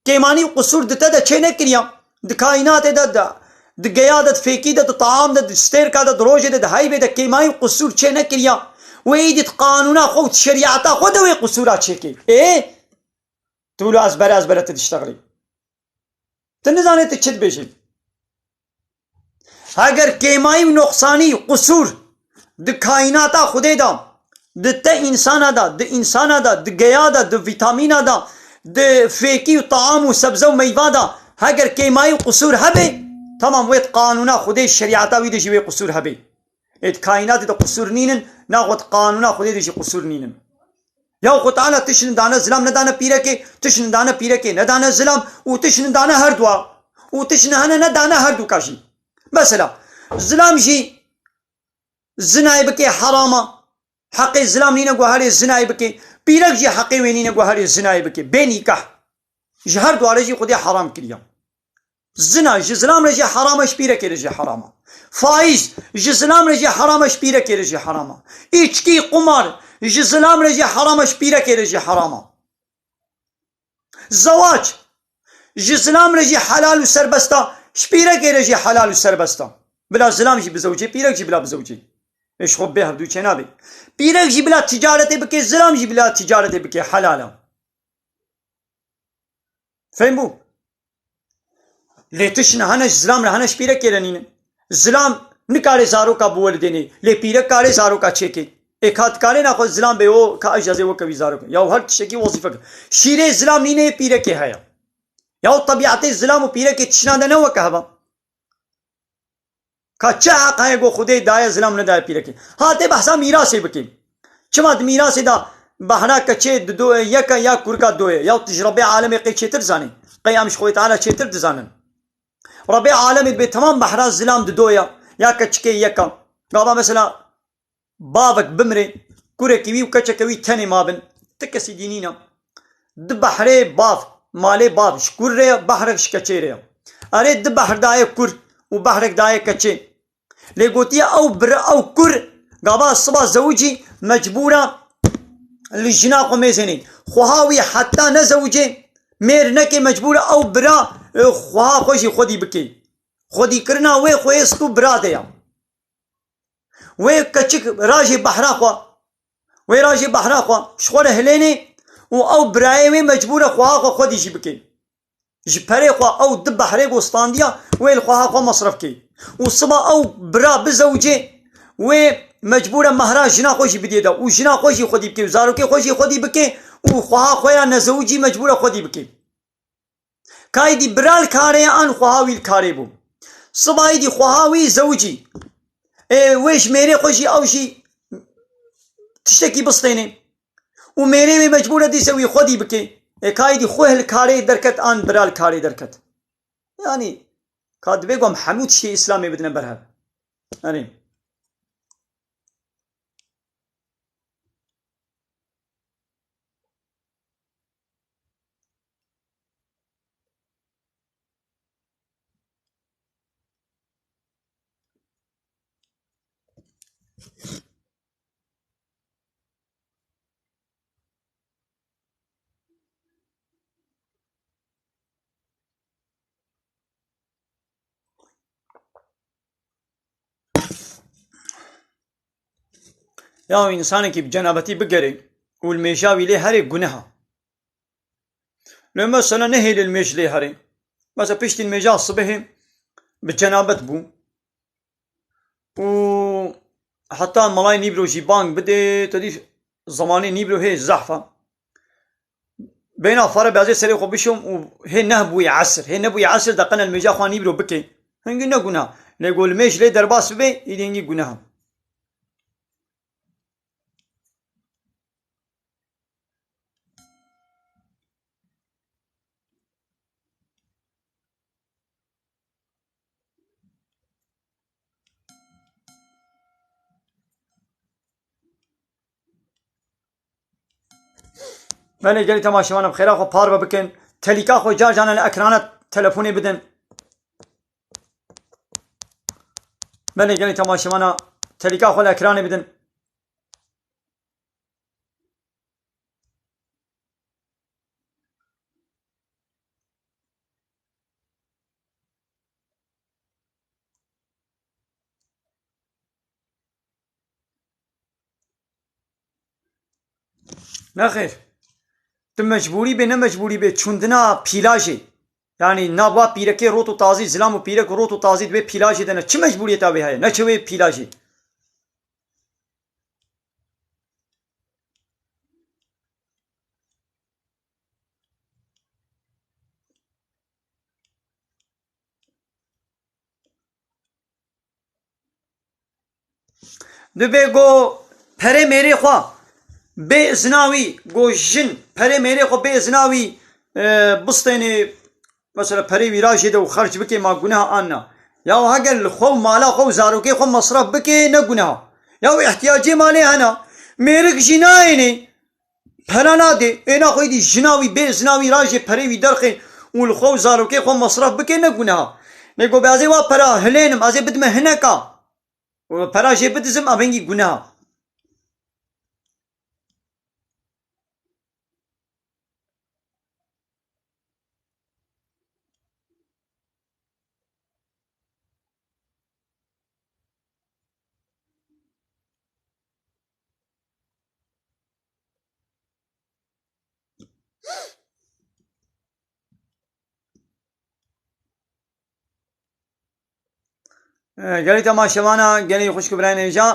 Kêmanî û qusûr di te de çê nekiriya. Di kaînatê de, de, di geya de, di fêkî de, di taam de, di stêrka de, di rojê de, di heybê de kêmanî û qusûr çê nekiriya. Wê êdî di qanûna xwe û di şerîeta xwe de wê qusûra çêkê. Ê? Tu wilo ez bere, ez bere tu diştexilî. Tu nizanê tu çi dibêjî. Heger kêmayî û noqsanî, qusûr di kaînata Xwedê de, di te însana de, di însana de, di geya de, di vîtamîna de, di fêkî û taam û sebze û meyva de, heger kêmayî û qusûr hebe, temam, wê di qanûna Xwedê, şerîeta wî de jî wê qusûr hebe. Ê di kaînatê de qusûr nînin, naxwe di qanûna Xwedê de jî qusûr nînin. Ya Xwe Teala tiştin dane zilam, nedane pîrekê, tiştin dane pîrekê, nedane zilam û tiştin dane her dua. Û tiştin hene nedane her duka jî. Mesela, zilam jî zinayê bikê herama. Heqê zilam nîne ku herê zinayê bikê. Pîrek jî heqê wê nîne ku herê zinayê bikê. Bê nîkah. Ji her dua re jî Xwedê heram kiriye. Zina ji zilam re jî heram e, ji pîrekê re jî heram e. Faîz ji zilam re jî heram e, ji pîrekê re jî heram e. Îçkî, qumar ji zilam re jî heram e, ji pîrekê re jî heram e. Zewac ji zilam re jî helal û serbest e, ji pîrekê re jî helal û serbest e. Bila zilam jî bizewicê, pîrek jî bila bizewicê. Ê ji xwe bê hevdû çênabê. Pîrek jî bila ticaretê bike, zilam jî bila ticaretê bike, helal e. Fêm bû? Lê tişt hene ji zilam re, hene ji pîrekê re nînin. Zilam nikare zaroka biwelidênê, lê pîrek kare zaroka çêkê. Ê ka dikare naxwe zilam bê, o ka ecazê weke wî zarok. Ya her tiştekî wezîfek. Şîrê zilam nîne, yê pîrekê heye. Ya tebîetê zilam û pîrekê tiştna de ne weke hev e. Ka çi heq heye ku Xwedê daye zilam, nedaye pîrekê? Ha, tê behsa mîrasê bikê. Çima di mîrasê de behra keçê di do ye, yek e, ya kurika do ye? Ya tu ji Rebbê alemê qey çêtir zanî? Qey em ji Xwedê Teala çêtir dizanin? Rebbê alemê dibê temam behra zilam di do ye, ya keçikê yek e. Gava mesela bavek bimrê, kurekî wî û keçeke wî tenê mabin, ti kesî dî nîne. Di behrê bav, malê bav ji kur re ye, behrek ji keçê re ye. Erê, di behr daye kur û behrek daye keçê. Lê gotiye ew bira, ew kur, gava siba zewicî mecbûr e li jina xwe mêzênê. Xweha wî heta nezewicê, mêr neke, mecbûr e ew bira, e, xweha xwe jî xwedî bike. Xwedîkirina wê xweyê sik û bira de ye. Wê keçik rajê behra xwe, wê rajê behra xwe ji xwe re hilênê û ew birayê wê mecbûr e xweha xwe xwedî jî bike. Ji perê xwe ew di behrê ku standiya, wê li xweha xwe mesref kê. Û siba ew bira bizewicê, wê mecbûr e mehra jina xwe jî bidê de û jina xwe jî xwedî bike û zarokê xwe jî xwedî bike û xweha xwe ya nezewicî mecbûr e xwedî bike. Ka êdî bira li karê ye an xweha wî li karê bû. Siba êdî xweha wî zewicî. Ê, wê ji mêrê xwe jî ew jî tiştekî bistênê. Û mêrê wê mecbûr e dîse wî xwedî bike. Ê, ka êdî xweh li karê derket an bira li karê derket. Yanî, ka dibê ku em hemû tiştê Îslamê bidine ber hev. Erê. Ya însanekî bi cenabetî bigerê û li mêja wî lê herê guneha. Lê mesela nehêlî li mêj lê herê. Mesela piştî nimêja sibehê bi cenabet bû. Û heta melayê nîvro jî bang bidê, te dî zemanê nîvro hê zehf e. Bêhna fare be ez ê serê xwe bişom û hê neh bûyî esir. Hê nebûyî esir de qene li mêja xwe nîvro bikê. Hingî ne guneh. Lê ku li mêj lê derbas bibe, îdî hingî guneh e. Belê gelî temaşevana bi xêra xwe parve bikin. Telîka xwe car carna li ekrana telefonê bidin. Belê gelî temaşevana telîka xwe li ekranê bidin. Nexêr. Tu mecbûrî bê, ne mecbûrî bê, çûndina pîlajê. Yanî nava pîrekê rot û tazî, zilam û pîrek rot û tazî dibê pîlajê de ne. Çi mecbûriyeta wê heye? Neçe wê pîlajê. Dibê go perê mêrê xwe bê izna wî, go jin perê mêrê xwe bê izna wî, e, bistênê, mesela perê wî rajê de û xerc bikê, ma guneh an na? Ya heger li xwe û mala xwe û zarokê xwe mesref bikê, ne guneh. Ya wî ihtiyacê malê hene, mêrik jî nayênê. Pera nadê, êna xwe êdî jina wî bê, zina wî rajê perê wî derxê û li xwe û zarokê xwe mesref bike, ne guneha. Lê go be ez ê wa pera hilênim, ez ê bidime hineka û pera jê bidizim, ev hingî guneha. Gelî temaşevana, gelî xwişk û birayên hêja.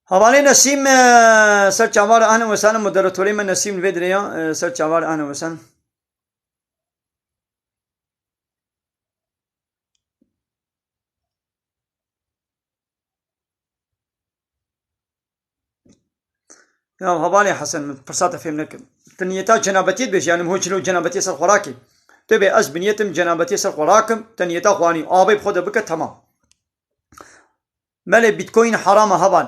Hevalê Nesîm, e, ser çavar, ehlen we sehlen, moderatörê me Nesîm li vê dirê ya, e, ser çavar, ehlen we sehlen. Ya hevalê Hesen, min pirsa te fêm nekim. Tu niyeta cenabetiyê dibêjî, yanî min ho çilo cenabetiyê ser xwe rakî. Tu bê ez bi niyetim cenabetiyê ser xwe rakim, te niyeta xwe anî. Abê bi xwe de bike, temam. Belê, Bitcoin heram e heval.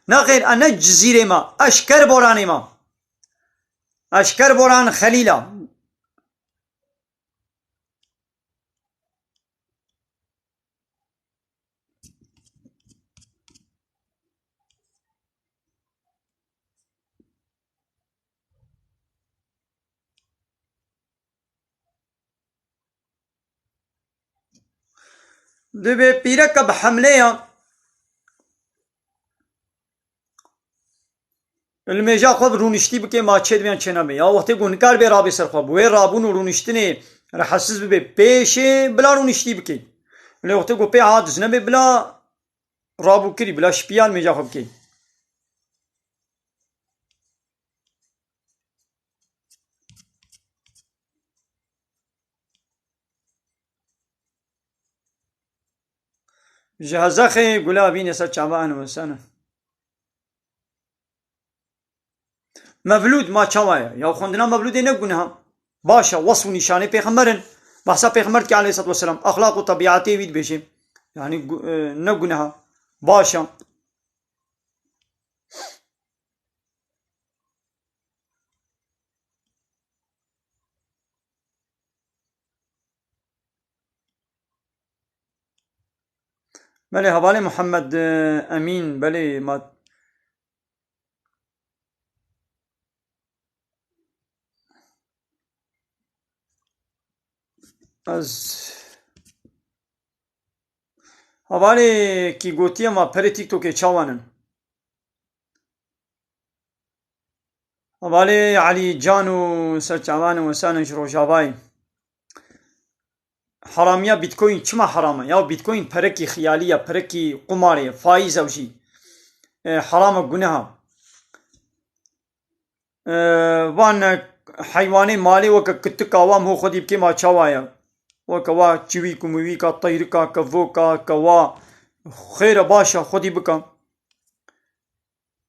Nexêr, e ne Cizîrê me, e ji Kerboranê me. E ji Kerboran Xelîl a. Dibê pîreke bi hemleya li mêja xwe bi rûniştî bike, ma çê dibe yan çê nabe. Ya wextê ku nikar bê rabê ser xwe, bi wê rabûn û rûniştinê rehetsiz bibe, pêşê bila rûniştî bike. Lê wextê ku pê hat, dizne bê bila rabûkirî, bila şipiya li mêja xwe bike. Ji Hezexê gula bîne ser çava en wesene. Mevlûd ma çawa ye? Ya xwendina mevlûdê ne guneha. Baş e, wesf û nîşanê pêxember in. Behsa pêxember dike aleyhissalatu vesselam. Exlaq û tebiatê wî dibêje. Yani gu-, e, ne guneha. Baş e. Belê, hevalê Muhammed, e, Emîn, belê, ma, ez Hevalê kî gotiye ma perê TikTokê çawan in? Hevalê Elî Can û serçavan û însanên ji Rojavayê. Heramiya Bitcoin çima heram e? Ya Bitcoin perekî xiyalî ye, perekî qumarê ye, faiz ew jî. E, heram e, guneha. E, van heywanê malê weke kitika wan ho xwedî bikê ma çawa ye? Weke wa çivîk û mivîka, teyrika, kevoka, kewa. Xêr e, baş e, xwedî bike.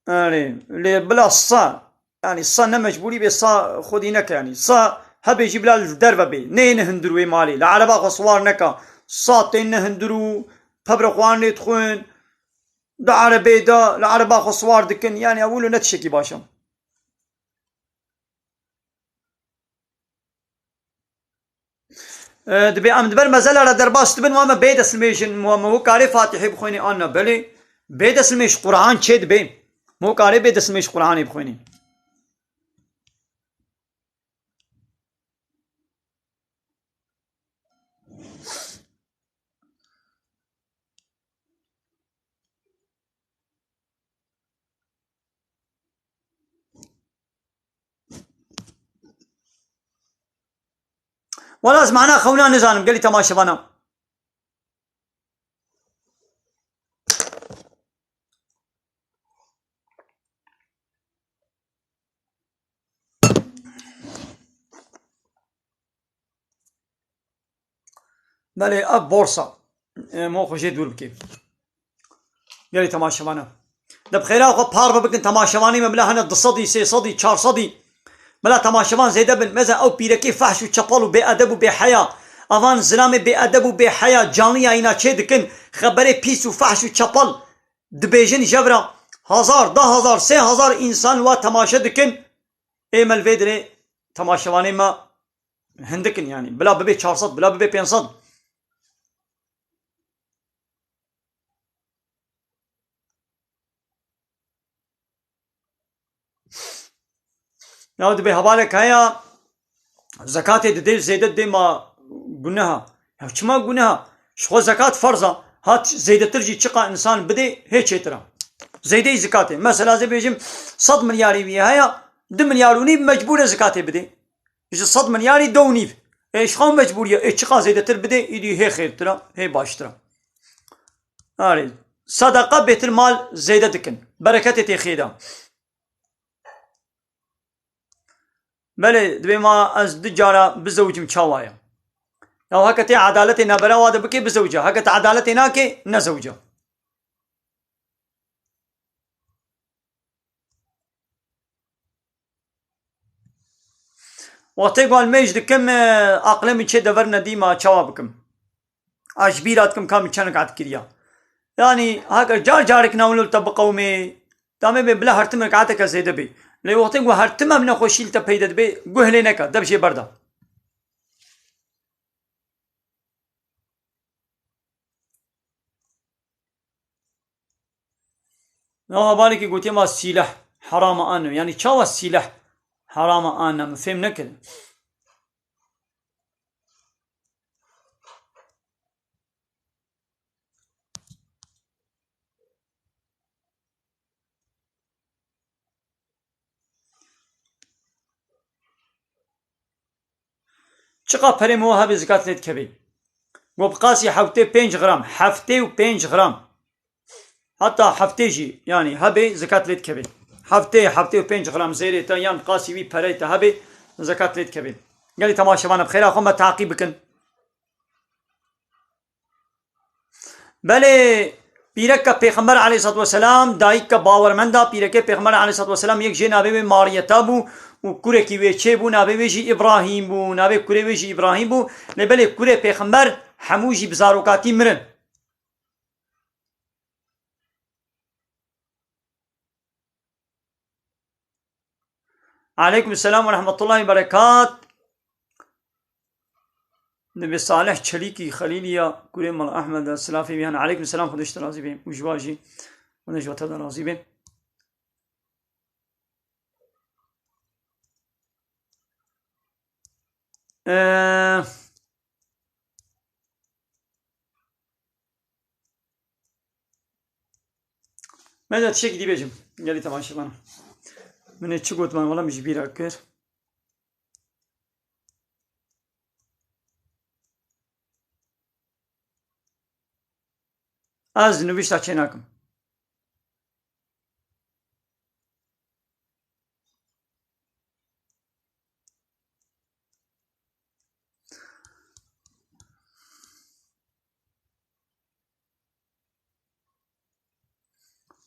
Erê, lê bila sa, yanî sa ne mecbûrî bê, sa xwedî neke, yanî sa hebê jî bila li derve bê. Neyêne hundir wê malê. Li ereba xwe siwar neka. Sa tên ne hundir û pebra xwe an lê dixwin. Di erebê de, li ereba xwe siwar dikin. Yanî ew wilo ne tiştekî baş e. E, dibê em di ber mezela re derbas dibin, wa me bê destnimêjin, wa me wê karê Fatihê bixwînê an ne? Belê, bê destnimêj Quran çê dibe. Me wê karê bê destnimêj Quranê bixwînê. Wala ez mana xewna nizanim, gelî temaşevana. Belê, ev borsa. E, mo xwe jê dûr bikê. Gelê temaşevana. De bi xêra xwe parve bikin temaşevanê me, bila hene du sedî, sê sedî, çar sedî. Bila temaşevan zêde bin. Meze ew pîrekê fehş û çepal û bêedeb û bêheya. Evan zilamê bêedeb û bêheya canliya îna çê dikin. Xeberê pîs û fehş û çepal dibêjin jevra. Hazar, da hazar, sê hazar însan wa temaşe dikin. Ê me li vê dirê temaşevanê me hindik in, yanî bila bibe çar sed, bila bibe pênc sed. Ya dibê hevalek heye, zekatê didê, zêde didê, ma guneha. Ya çima guneha? Ji xwe zekat ferz e. Hat zêdetir jî çiqa însan bidê, hê çêtir e. Zêdeyî zekatê. Mesela ez ê bêjim sed milyarî wî heye, du milyar û nîv mecbûr e zekatê bidê. Ji sed milyarî do û nîv. Ê, ji xwe mecbûr ye. Ê, çiqa zêdetir bidê, îdî hê xêrtir e, hê baştir e. Arê, sedeqa Bêtil Mal zêde dikin. Bereketê tê xêda. Belê, dibê ma ez du cara bizewicim, çawa ye? Ya heke tê edaletê nabera wa de bikê, bizewce. Heke te edaletê nake, nezewce. Wextê ku ez mêj dikim, e, aqilê min çê dever nedî, ma çawa bikim? Ez ji bîra dikim ka min çend rekat kiriya. Yanî, heke car carek newlil te biqewimê, tamê bê bila her tim rekateke zêde bê. Lê wextê ku her tim em nexweşî li te peyde dibe, guh lê neke, de bi jê berda. Nava balekî gotiye ma sîleh herama an, yanî çawa sîleh herama an, min fêm nekir. Çiqa perê min hebê zikat lê dikevê? Got bi qasî heftê û pênc gram, heftê û pênc gram. Heta heftê jî, yanî hebê zikat lê dikevê. Heftê, heftê û pênc gram zêrê te yan bi qasî wî perey te hebê, zikat lê dikevê. Gelî temaşevan, bi xêra xwe me taqî bikin. Belê, pîreka Pêxember aleyhissalatu vesselam, dayika bawermenda, pîrekê Pêxember aleyhissalatu vesselam yek jê navê wê Mariyeta bû û kurekî wê çê bû, navê wê jî Îbrahîm bû, navê kurê wê jî Îbrahîm bû. Lê belê kurê Pêxember hemû jî bi zarokatî mirin. Aleykum selam ve rahmetullahi ve berekat. Dibê Salih Çelîkî Xelîlî ya kurê Mala Ehmed e, silafê wî hene. Aleykum selam, Xwedê ji te razî be. Û ji wa jî, Xwedê ji te de razî be. Ee, Me de tiştekî dî bêjim. Gelî temaşevan. Min ê çi got, man wela min ji bîra kir. Ez nivîşta çênakim.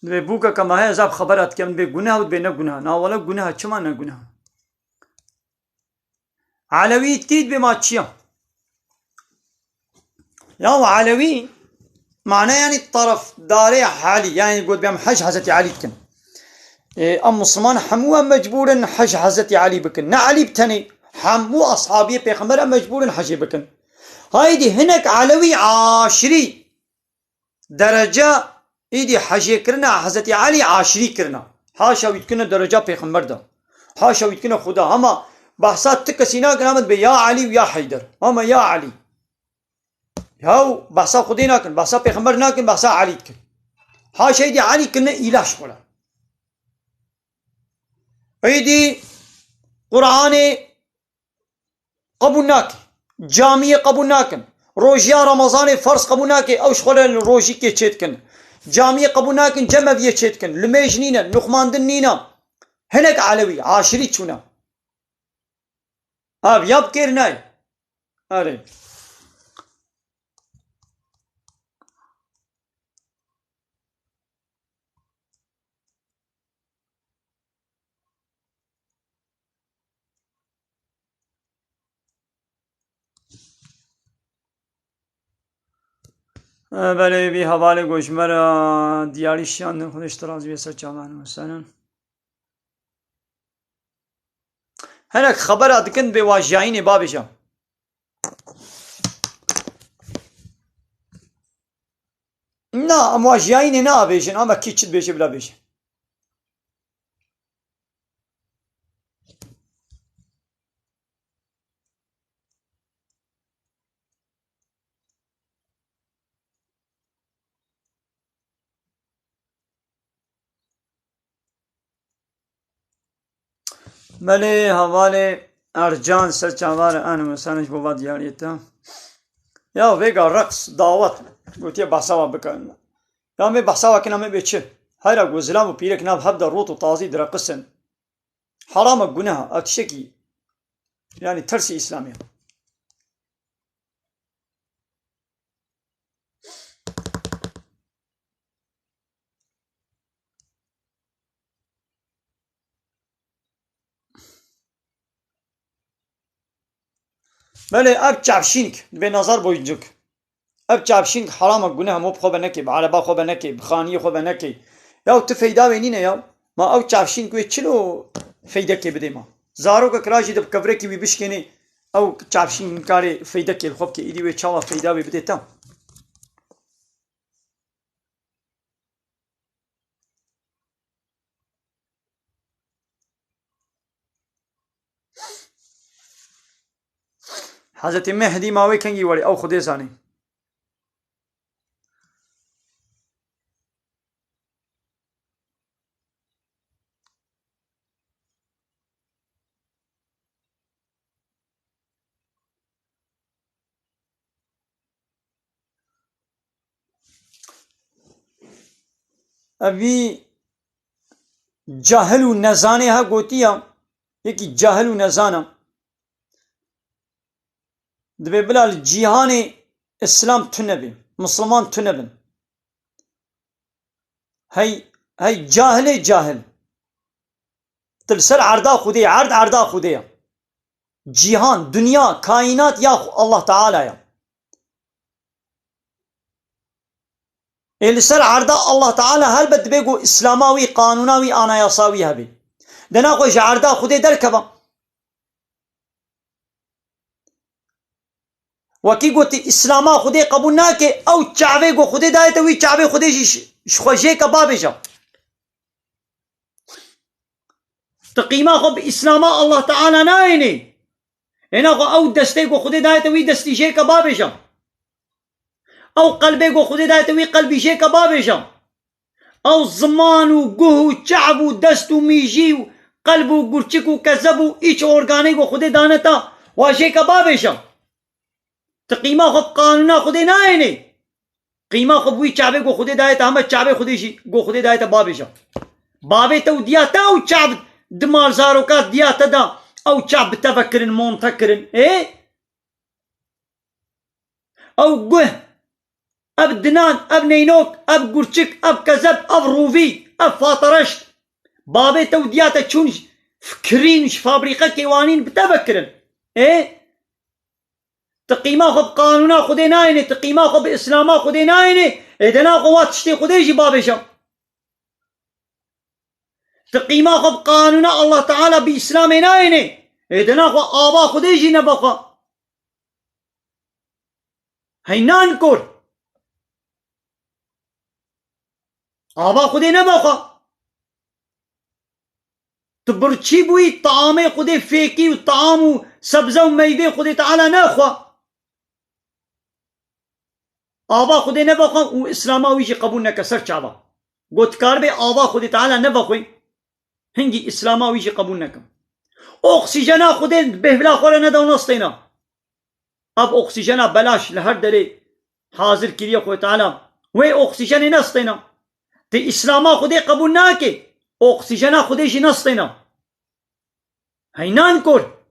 Divê bûkeke me heye, ez ev xebera dikim, divê guneh û divê ne guneh. Na wele guneh, çima ne guneh? Elewî dikî, divê ma çi ya? Ya Elewî, mane yanî tarafdarê Elî, yanî got, em hej Hezretî Elî dikin. Ê, em Misliman hemû em mecbûr in hej Hezretî Elî bikin. Ne Elî bi tenê, hemû ashabiyê Pêxember em mecbûr in hejê bikin. Haydî hinek Elewî aşirî derece îdî hejêkirina Hezretî Elî aşirî kirina. Haşa wî dikine dereca Pêxember de. Haşa wî dikine Xuda. Hema behsa ti kesî nakin, hema dibe ya Elî û ya Heyder. Hema ya Elî. Yaw behsa Xwedê nakin, behsa Pêxember nakin, behsa Elî dikin. Haşa îdî Elî kirine îlah ji xwe re. Îdî Qur'anê qebûl nake. Camiyê qebûl nakin. Rojiya Remezanê ferz qebûl nake. Ew ji xwe re li rojîkê çêdikin. Camiyê qebûl nakin, cemeviyê çêdikin. Limêj nîne, nuxmandin nîne. Hinek Elewî, aşirî çûne. Ev ya bi kêr nayê. Erê. Belê, vî hevalê ku ji me re diyarî şiyandin, Xwedê ji te razî be, ser çavan û senin. Hinek xebera dikin, bê wa jiyayînê babêje. Na, em wa jiyayînê nabêjin, ama kî çi dibêje bila bêje. Belê, hevalê Ercan, ser çavan, ene mesane ji bo va diyariyê te. Ya vêga reqs, dawet, gotiye behsa wa bikin. Ya me behsa wa kina me bê çi? Heyra ku zilam û pîrek nav hev de rot û tazî direqisin. Heram e, guneh e, ev tiştekî, yanî tersî Îslamê ye. Belê, ev çavşînk, divê nazar boyuncuk. Ev çavşînk heram e, guneh e, hemû bi xwe ve nekê, bi ereba xwe ve nekê, bi xaniyê xwe ve nekê. Ya tu feyda wê nîne ya. Ma ew çavşînk wê çilo feydekê bidê ma? Zarokek ra jî de bi kevrekî wî bişkênê, ew çavşînk nikarê feydekê li xwe bike. Îdî wê çawa feyda wê bidê te? Hezretî Mehdî ma wê kengî werê, ew Xwedê zanî. Evî cahil û nezanê ha gotiya, yekî cahil û nezan e. Dibê bila li cîhanê Îslam tune bê, Misliman tune bin. Hey, hey cahilê cahil. Tu li ser erda Xwedê, erd erda Xwedê ye. Cîhan, dinya, kaînat ya Xwe-, Allah Teala ye. Ê li ser erda Allah Teala helbet dibê ku Îslama wî, qanûna wî, anayasa wî hebe. De naxwe ji erda Xwedê derkeve. Wekî gotî, Îslama Xwedê qebûl nake, ew çavê ku Xwedê daye te wî çavê Xwedê jî ji, ji xwe jêke babêje. Tu qîma xwe bi Îslama Allah Teala nayênê. Êna xwe ew destê ku Xwedê daye te wî destî jêke babêje. Ew qelbê ku Xwedê daye te wî qelbî jêke babêje. Ew ziman û guh û çav û dest û mîjî û qelb û gurçik û kezeb û îç organê ku Xwedê dane te, wa jê ke babêje. Ti qîma xwe bi qanûna Xwedê nayênê. Qîma xwe bi wî çavê ku Xwedê daye te, heme çavê Xwedê jî ku Xwedê daye te babêje. Bavê te û diya te ew çav di mal zaroka diya te de ew çav bi te ve kirin, monte kirin. Ê? Ew guh, ev dinan, ev neynok, ev gurçik, ev kezeb, ev rûvî, ev fatereşt. Bavê te û diya te çûn ji fikirîn, ji fabrîqekê wanîn bi te ve kirin. Ê? Ti qîma xwe bi qanûna Xwedê nayênê, ti qîma xwe bi Îslama Xwedê nayênê, ê dena xwe wa tiştê Xwedê jî babêje. Ti qîma xwe bi qanûna Allah Teala bi Îslamê nayênê, ê dena xwe ava Xwedê jî nebe xwe. Hey nankor. Ava Xwedê nebe xwe. Tu birçî bûyî, taamê Xwedê fêkî û taam û sebze û meyvê Xwedê Teala nexwe. Ava Xwedê nebe xwe û Îslama wî jî qebûl neke ser çava. Got karibê ava Xwedê Teala nebe xwe, hingî Îslama wî jî qebûl nekim. Oksîjena Xwedê bêhvila xwe re neda û nestêna. Ev oksîjena belaş li her derê hazir kiriye Xwedê Teala. Wê oksîjenê nestêna. Ti Îslama Xwedê qebûl nake, oksîjena Xwedê jî nestêna. Hey nankor.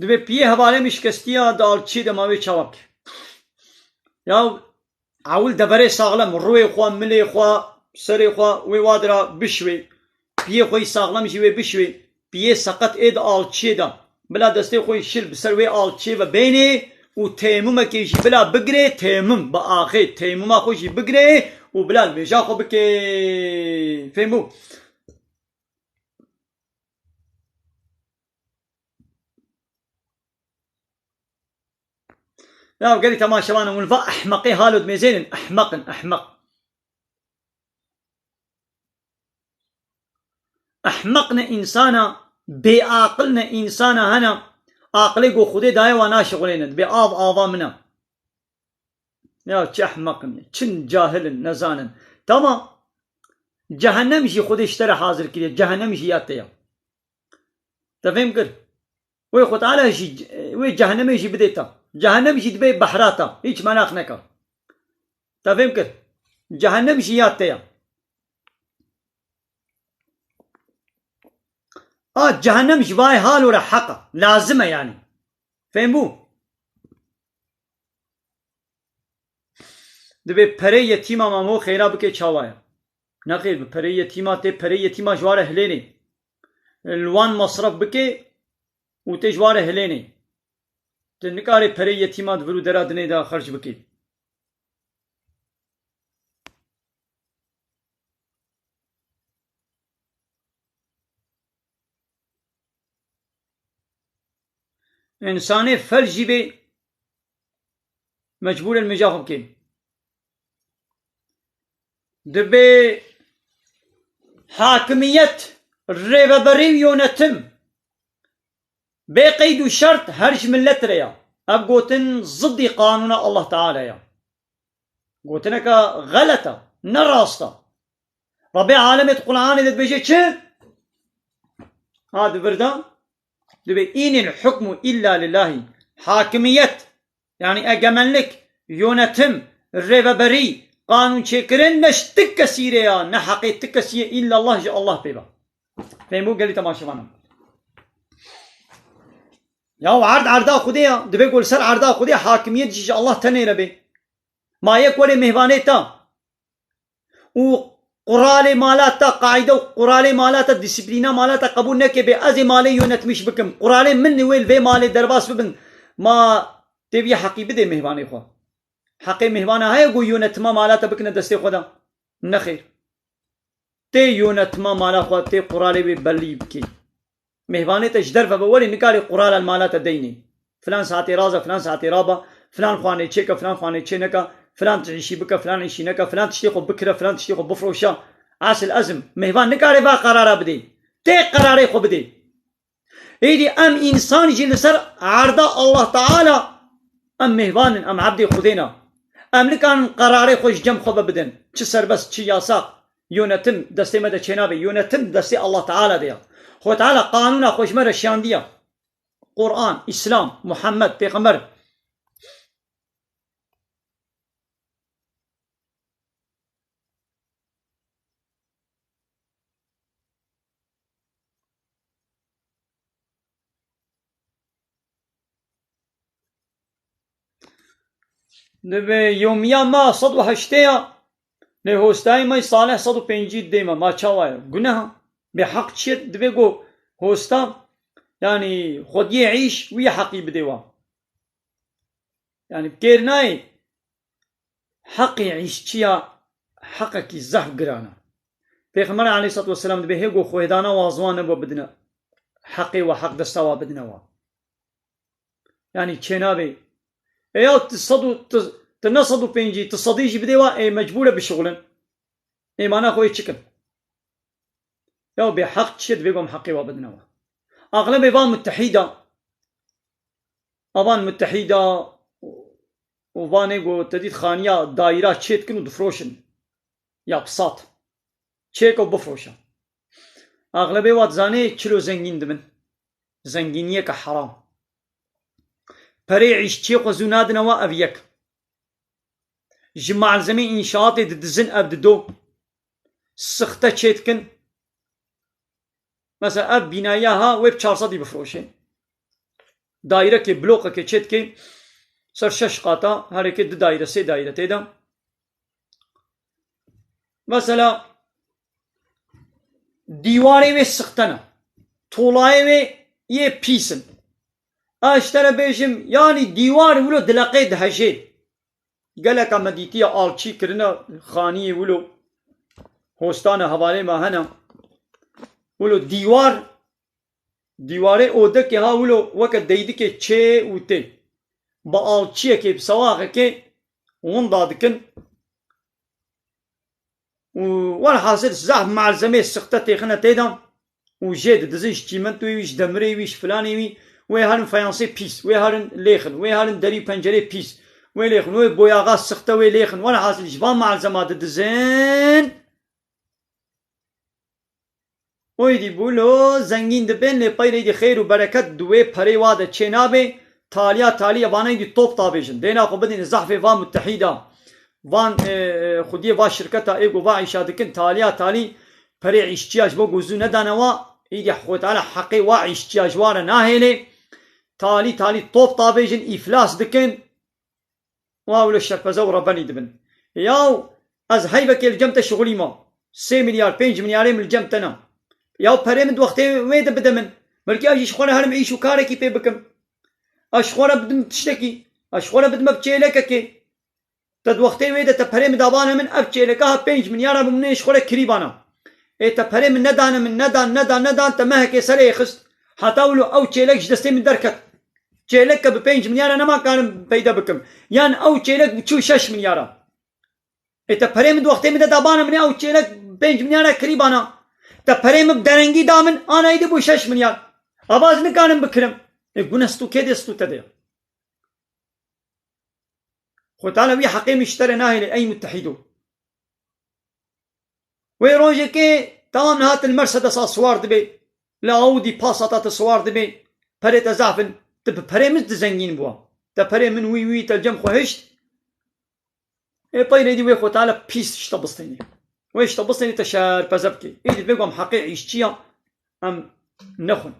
Dibê piyê hevalê min şikestiya di alçiyê de ma wê çawa bike? Ya ewil deverê saxlem, rûyê xwe, milê xwe, serê xwe wê wa dira bişwê. Piyê xwe yî saxlem jî wê bişwê. Piyê seqet ê di alçiyê de. Bila destê xwe yî şil bi ser wê alçiyê ve bênê û têmumekê jî bila bigirê, têmum, bi axê têmuma xwe jî bigirê û bila nimêja xwe bike. Fêm bû? Ya gelî temaşevanan, hûn va ehmeqê halo dimêzênin, ehmeq in, ehmeq. Ehmeq ne însana, bêaqil ne însana hene, aqilê ku Xwedê daye wa naşixulêne, dibê av ava min e. Ya çi ehmeq in, çi cahil in, nezan in. Tamam. Cehennem jî Xwedê ji te re hazir kiriye, cehennem jî ya te ye. Te fêm kir? Wê Xwe Teala jî, wê cehennemê jî bidê te. Cehennem jî dibê behra te. Hiç meraq neke. Te fêm kir? Cehennem jî ya te ye. A cehennem ji vayê halo re heq e. Lazim e yanî. Fêm bû? Dibê perê yetîma mamo xêra bike çawa ye? Nexêr, bi perê yetîma tê, perê yetîma ji wa re hilênê. Li wan masref bike û tê ji wa re hilênê. Tu nikarê perê yetîma di vir û dera dinê de xerc bikî. Însanê fel jî bê mecbûr in mîja xwe bikê. Dibê hakimiyet, rêveberî û yönetim bê qeyd û şert her ji millet re ya. Ev gotin ziddî qanûna Allah Teala ya. Gotineke xelet e, ne rast e. Rebê alemê di Qur'anê de dibêje çi? Ha, di vir de dibê, "Înil hukmu illa lillahi." Hakimiyet, yani egemenlik, yönetim, rêveberî, qanûnçêkirin ne ji ti kesî re ya, ne heqê ti kesî ye, illa Allah, ji Allah pê ve. Fêm bû gelî temaşevanan? Ya erd erda Xwedê ya, dibê ku li ser erda Xwedê hakimiyet jî ji Allah tenê re bê. Ma yek were mêvanê te û Quralê mala te, qaîde û quralê mala te, dîsîplîna mala te qebûl neke bê ez ê malê yönetmiş bikim. Quralê min wê li vê malê derbas bibin. Ma tê vî heqî bidê mêhvanê xwe. Heqê mêhvana heye ku yönetima mala te bikine destê xwe de? Nexêr. Tê yönetima mala xwe, tê quralê wê belî bikî. Mêhvanê te ji derve ve werê nikarê qurala li mala te deynê. Filan saetê raze, filan saetê raba, filan xanê çêke, filan xanê çê neke, filan tiştî bike, filan îşî neke, filan tiştê xwe bikire, filan tiştê xwe bifroşe. Esil ezim, mêhvan nikare va qerara bidê. Tê qerarê xwe bidê. Êdî em însan jî li ser erda Allah Teala, em mêhvan in, em ebdê Xwedê ne. Em nikarin qerarê xwe ji cem xwe ve bidin. Çi serbest, çi yasak. Yönetim destê me de çênabe. Yönetim destê Allah Teala de ya. Xwe Teala qanûna xwe ji me re şiyandiye. Quran, Îslam, Muhammed, Pêxember. Divê yomiya me sed û heştê ya, lê hostayê me salih sed û pêncî dê me, ma çawa ye? Guneha. Bê heq çi ye? Divê ku hosta, yanî xwediyê îş wî heqî bidê wa. Yanî bi kêr nayê heqê îşçiya heqekî zehf giran e. Pêxember aleyhisselatu vesselam dibê hê ku xwêdana wa ziwan nebû bidine heqê wa, heq desta wa bidine wa. Yanî çênabê. E ya tu sed û, tu, tu ne sed û pêncî, tu sedî jî bidê wa, ê mecbûr e bişixulin. Ê mana xwe yê çikin. Ya bê heq çi ye, divê ku em heqê wa bidine wa. Axlebê van mutehîda, avan mutehîda û vanê ku te dît xaniya dayîra çê dikin û difroşin. Ya pisat. Çêke û bifroşe. Axlebê wa dizanê çilo zengîn dibin. Zengîniyeke heram. Perê îşçiyê xwe zû nadine wa, ev yek. Ji malzemê înşaatê didizin, ev dido. Sixte çêdikin. Mesela ev bînayiya ha wê bi çar sedî bifroşê. Dairekê, bloqekê çêdikê ser şeş qata, herêkê du daire, sê daire tê de. Mesela dîwarê wê sixte ne. Tolayê wê yê pîs in. Ez ji te re bêjim, yanî dîwar wilo dileqê dihejê. Geleka me dîtiye alçî kirine xaniyê wilo, hostane hevalê me hene. Wilo dîwar, dîwarê odekê ha wilo weke deydikê çê û tê. Bi alçiyekê, bi sewaxekê winda dikin. Û welhasil zehf malzemê sixte têxine tê de û jê didizin ji çîmentoyê wî, ji demirê wî, ji filanê wî, wê herin feyansê pîs, wê herin lêxin, wê herin derî û pencerê pîs, wê lêxin, wê boyaxa sixte, wê lêxin. Welhasil ji van malzema didizin. Oydî bû lo zengîn dibên, lê peyre êdî xêr û bereket di wê perê wa de çê nabe. Taliya talî evaneyî dî top tabêjin. Dêna xwe bidin zehfê va mutehîda, van, e, e, xwediyê va şirketa ê ku va îşa dikin, taliya talî perê îşçiya ji bo ku zû nedane wa, êdî Xwedê Teala heqê wa îşçiya ji wa re nahêlê. Talî talî top tabêjin, îflas dikin. Wa wilo şerpeze û rebenî dibin. Yaw, ez heyvekê li cem te şixulî ma. Sê milyar, pênc milyarê min li cem te ne. Yaw, perê min di wextê wê de bide min. Belkî ez jî ji xwe re herim îş û karekî pê bikim. Ez ji xwe re bidim tiştekî. Ez ji xwe re bidime bi çêlekekê. Te di wextê wê de te perê min dabane min, ev çêleka ha pênc milyara bi min ê ji xwe re kirî bana. Ê te perê min nedane min, nedan, nedan, nedan, te mehekê serê xist. Heta wilo ew çêlek ji destê min derket. Çêlek ke bi pênc milyara nema karim peyde bikim. Yan ew çêlek çû şeş milyara. Ê te perê min di wextê min de dabana min ê ew çêlek pênc milyara kirî bana. Te perê min bi derengî da min, ana êdî bû şeş milyar. Ava ez nikarim bikirim. Ê gune stû kê dê stû te de ya. Xwe Teala wî heqê min ji te re nahêle ey mutehîdo. Wê rojekê tamam niha tu li Mercedesa siwar dibê, li Audi Passata tu siwar dibê, perê te zaf in, tu bi perê min tu zengîn bûa. Te perê min wî wî te li cem xwe hişt. Ê peyre dî wê Xwe Teala pîs ji te bistênê. Wê ji te bistênê te şerpeze bikê. Êdî divê ku em heqê îşçiya em nexwin.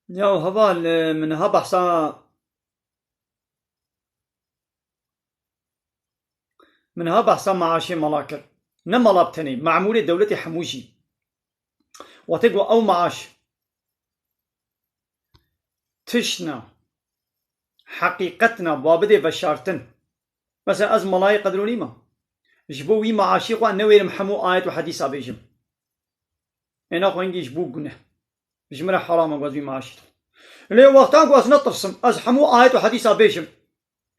Ya heval, e, min ha behsa, min ha behsa maaşê mala kir. Ne mala bi tenê, memûrê dewletê hemû jî. Wextê ku ew maaş tişt ne, heqîqet ne, ba bidê veşartin. Mesela ez malayê qedronî me. Ji bo wî maaşê xwe newêrim hemû ayet û hedîsa bêjim. Êna xwe hingî ji bo guneh. Ji min re heram e ku ez wî maaşê dixwim. Lê wexta ku ez netirsim, ez hemû ayet û hedîsa bêjim,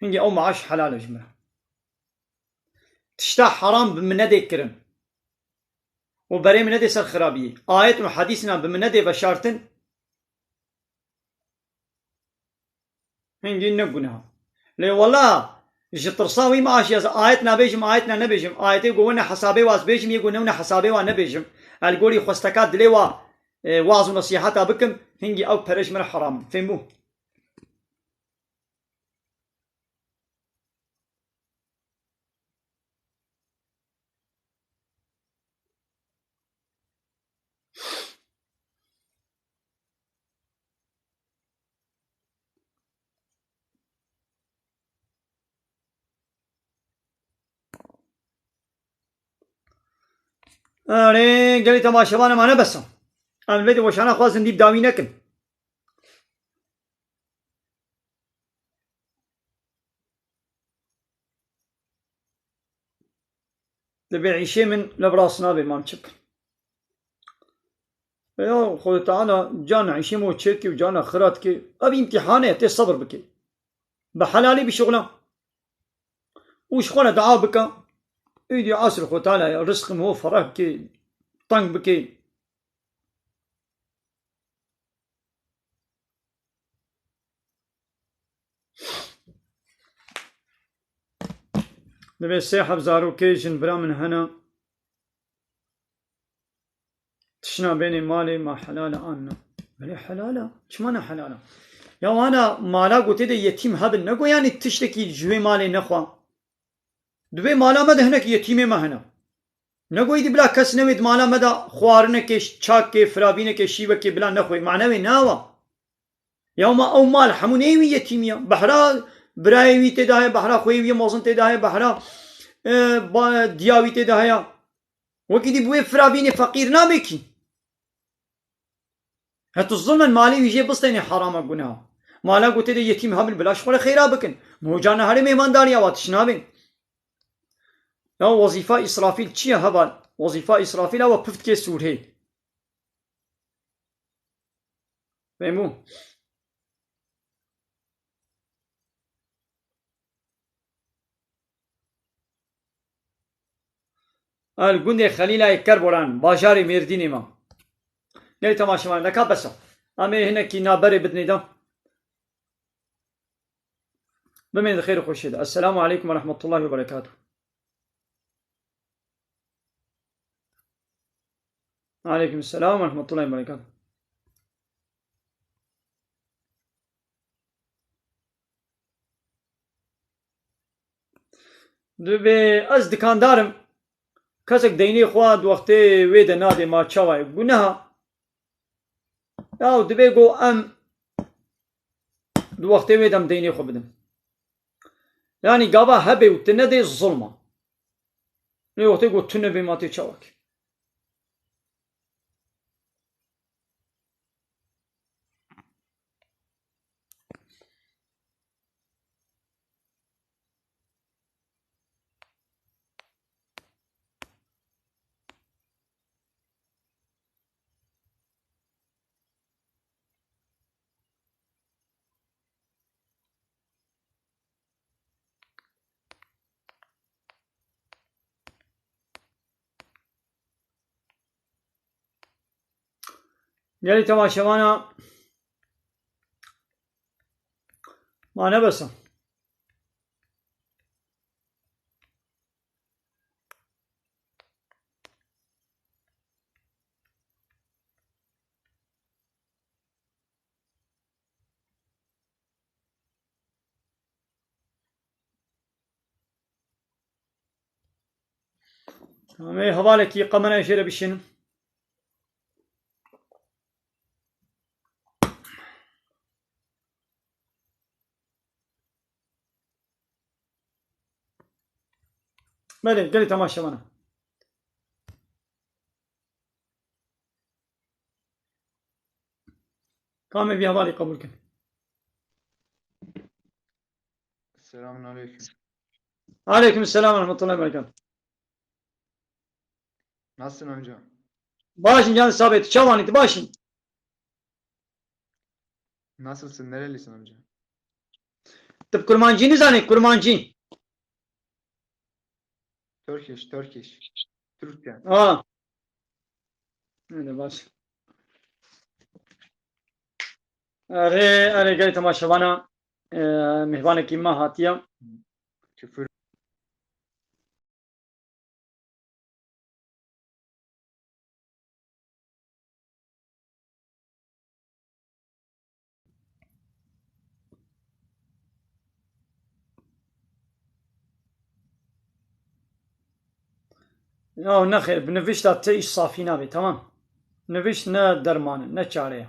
hingî ew maaş helal e ji min re. Tişta heram bi min nedê kirin û berê min nedê ser xirabiyê. Ayet û hedîsina bi min nedê veşartin, hingî ne guneh. Lê wela ji tirsa wî maaşê ez ayet nabêjim, ayet ne nebêjim. Ayetê ku wene hesabê wa ez bêjim, yê ku newne hesabê wa nebêjim. El gorî xwesteka dilê wa, e, waz û nesîheta bikim, hingî ew pere ji min re heram in. Fêm bû? Erê, gelî temaşevana me nebesa. Em li vê weşana xwazin dî bi dawî nekin. Divê îşê min li vir rast nabe, mam çi bikim? Ya Xwedê Teala can îşê min çêkê û cana xira dike. Ev îmtîhan e, tê sebir bike. Bi helalî bişuxla. Û ji xwe re dua bike. Îdî asr Xwedê Teala rizqê min fereh bike, teng bike. Divê sê heb zarokê jinbira min hene. Tişna bênê malê ma helal e an na? Belê helal e. Çima ne helal e? Ya wana mala gotê de yetîm hebin. Ne go yanî tiştekî ji wê malê nexwe. Di vê mala me de hinek yetîmê me hene. Ne go îdî bila kes newê di mala me de xwarinekê, çakê, firabînekê, şîvekê bila nexwê. Manewê ne awa. Ya ma ew mal hemû neyê wî yetîmî ya. Behra birayê wî tê de heye, behra xweyê wî mezin tê de heye, behra, e, ba-, diya wî tê de heye. Wekî dî bi wê firabînê feqîr nabe kî. Hetu zilmin malê wî jê bistênê herama guneha. Mala gotê de yetîm hebin bila ji xwe re xeyra bikin. Moca neherê mêmandariya wa tişt nabên. Ya wezîfa Îsrafîl çi ye heval? Wezîfa Îsrafîl ew e piftkê sûrhê. Fehmû? A li gundê Xelîlayê Kerboran, bajarê Mêrdînê me. Gelî temaşevan, neka bes e. Em ê hinekî navberê bidinê de. Bimên di xêr û xweşiyê de. Esselamu aleykum ve rahmetullahi ve berekatuhu. Aleykum selam ve rahmetullahi ve berekatuhu. Divê ez dikandar im. Kesek deynê xwe di wextê wê de nadê, ma çawa ye? Guneha. Ya divê go em di wextê wê de em deynê xwe bidin. Yanî gava hebe û tu nedê zilm e. Lê wextê go tu nebê ma tê çawa kê? Gelî temaşevana ma nebesa. Em ê hevalekî qemerayê jê re bişînin. Belê, gelê temaşevana. Kamê vî hevalî qebûl kin. Selamun aleyküm. Aleyküm selam ve rahmetullahi ve berekatuhu. Nasılsın amca? Başım canı sabit. Çavanî, başım. Nasılsın? Nerelisin amca? Tu bi kurmancî nizanî, kurmancî. Turkish, Turkish. Türkçe. Ha. Öyle baş. Erê, erê, gelê temaşevana, e, mêvanekî me hatiye. Küfür. Ya nexêr, bi nivişta ti îş safî nabê, tamam. Nivişt ne derman e, ne çare ye.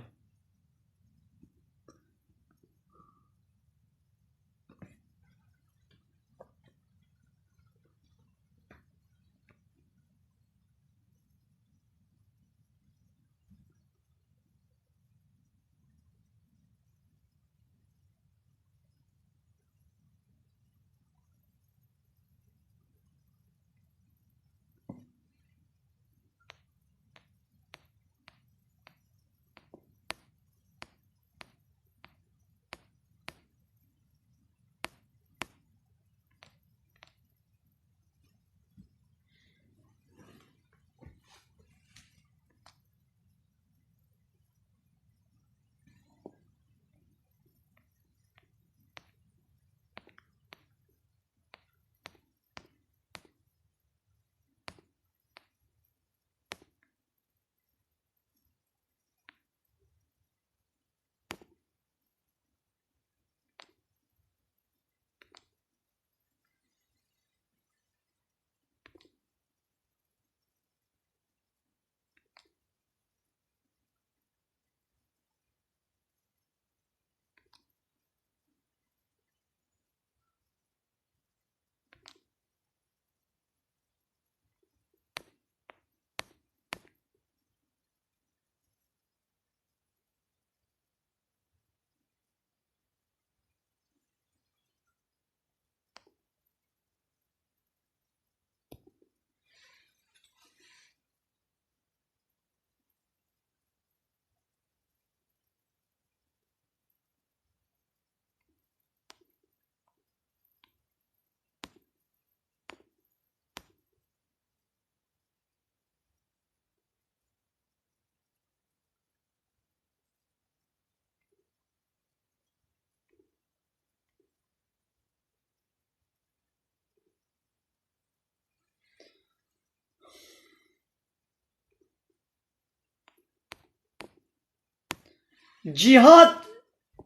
Cîhad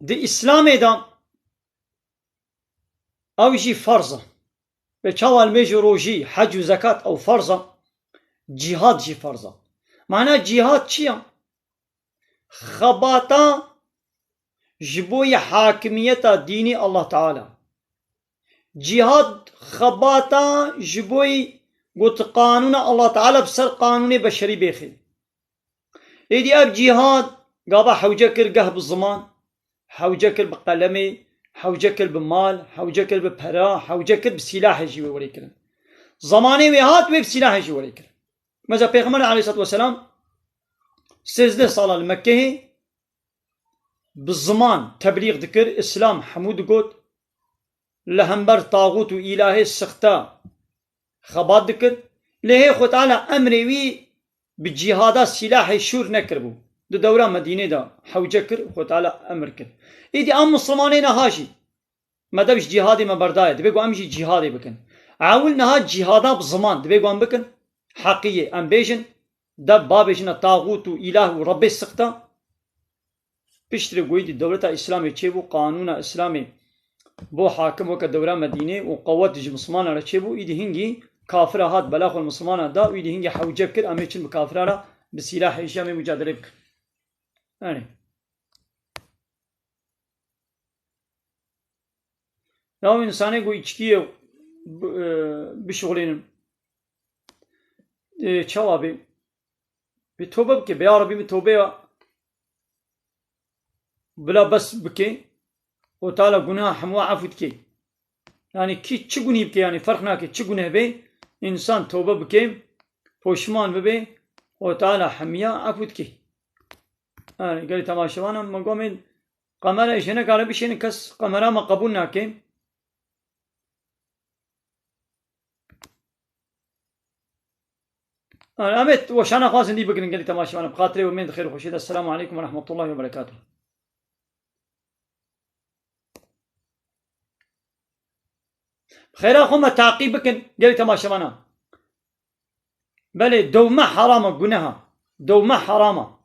di Îslamê de ew jî ferz e. Wê çawa li mêj û rojî, hec û zekat ew ferz e, cîhad jî ferz e. Mana cîhad çi ye? Xebata ji bo yê hakimiyeta dînî Allah Teala. Cîhad xebata ji bo yê got qanûna Allah Teala bi ser qanûnê beşerî bêxê. Êdî ev cîhad gava hewce kir geh bi ziman, hewce kir bi qelemê, hewce kir bi mal, hewce kir bi pera, hewce kir bi sîlahê jî wê werê kirin. Zemanê wê hat wê bi sîlahê jî werê kir. Mesela Pêxember aleyhissalatu vesselam sêzdeh sala li Mekkehê bi ziman teblîx dikir, Îslam hemû digot, li hember taxût û îlahê sixte xebat dikir. Lê hê Xwe Teala emrê wî bi cîhada sîlahê şûr nekiribû. Di dewra Medînê de hewce kir, Xwe Teala emir kir. Îdî em Mislimanê niha jî, me dev ji cîhadê me berdaye, divê ku em jî cîhadê bikin. Ewil niha cîhada bi ziman divê ku em bikin. Heqiyê em bêjin, dev babê jina taxût û îlah û Rebbê sixta. Piştre goyî dî dewleta Îslamê çêbû, qanûna Îslamê bo hakim weke dewra Medînê û qewet ji Mislimana re çêbû, îdî hingî kafira hat bela xwe li Mislimana da û îdî hingî hewce kir, em ê çin bi kafira re bi sîlahê jî em ê mucadelê bikin. Erê. Ya wî însanê ku îçkiyê bi-, e, bişuxulînin. e, çawa bê? Bê tobe bike, bê ya Rebî min tobeya bila bes bike, Xwedê Teala guneha hemû efû dike. Yani kî çi gunî bike, yani ferq nake çi guneh bê, însan tobe bike, poşman bibe, Xwedê Teala hemiya efû dike. Yani gelî temaşevana me gomên qemera jê nekare bişênin, kes qemera me qebûl nake. Em ê weşana xwe zindî bigirin gelî temaşevan. Bi xatirê we mênd xêr û xweşî de. Esselamu aleykum ve rahmetullahi ve berekatuh. Xêra xwe me taqî bikin gelî temaşevana. Belê, dowme herama, guneha. Dowme herama.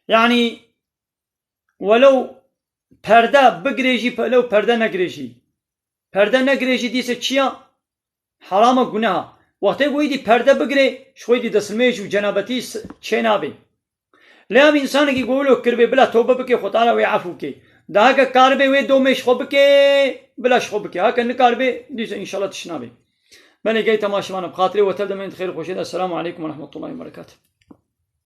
Yani, welew perde bigirê jî, welew perde negirê jî. Perde negirê jî dîse çi ya? Herama, guneha. Wextê ku êdî perde bigirê, ji xwe êdî destnimêj û cenabetî s-, çê nabê. Lê ev însanekî ku wilo kiribê, bila tobe bike, Xwe Teala wê efû bike. Da heke karibe wê domê ji xwe bike, bila ji xwe bike. Heke nikaribe, dîse înşallah tişt nabê. Belê gelî temaşevan, bi xatirê we tev de mênd xêr û xweşê de. Esselamu aleykum ve rahmetullahi ve berekatuh.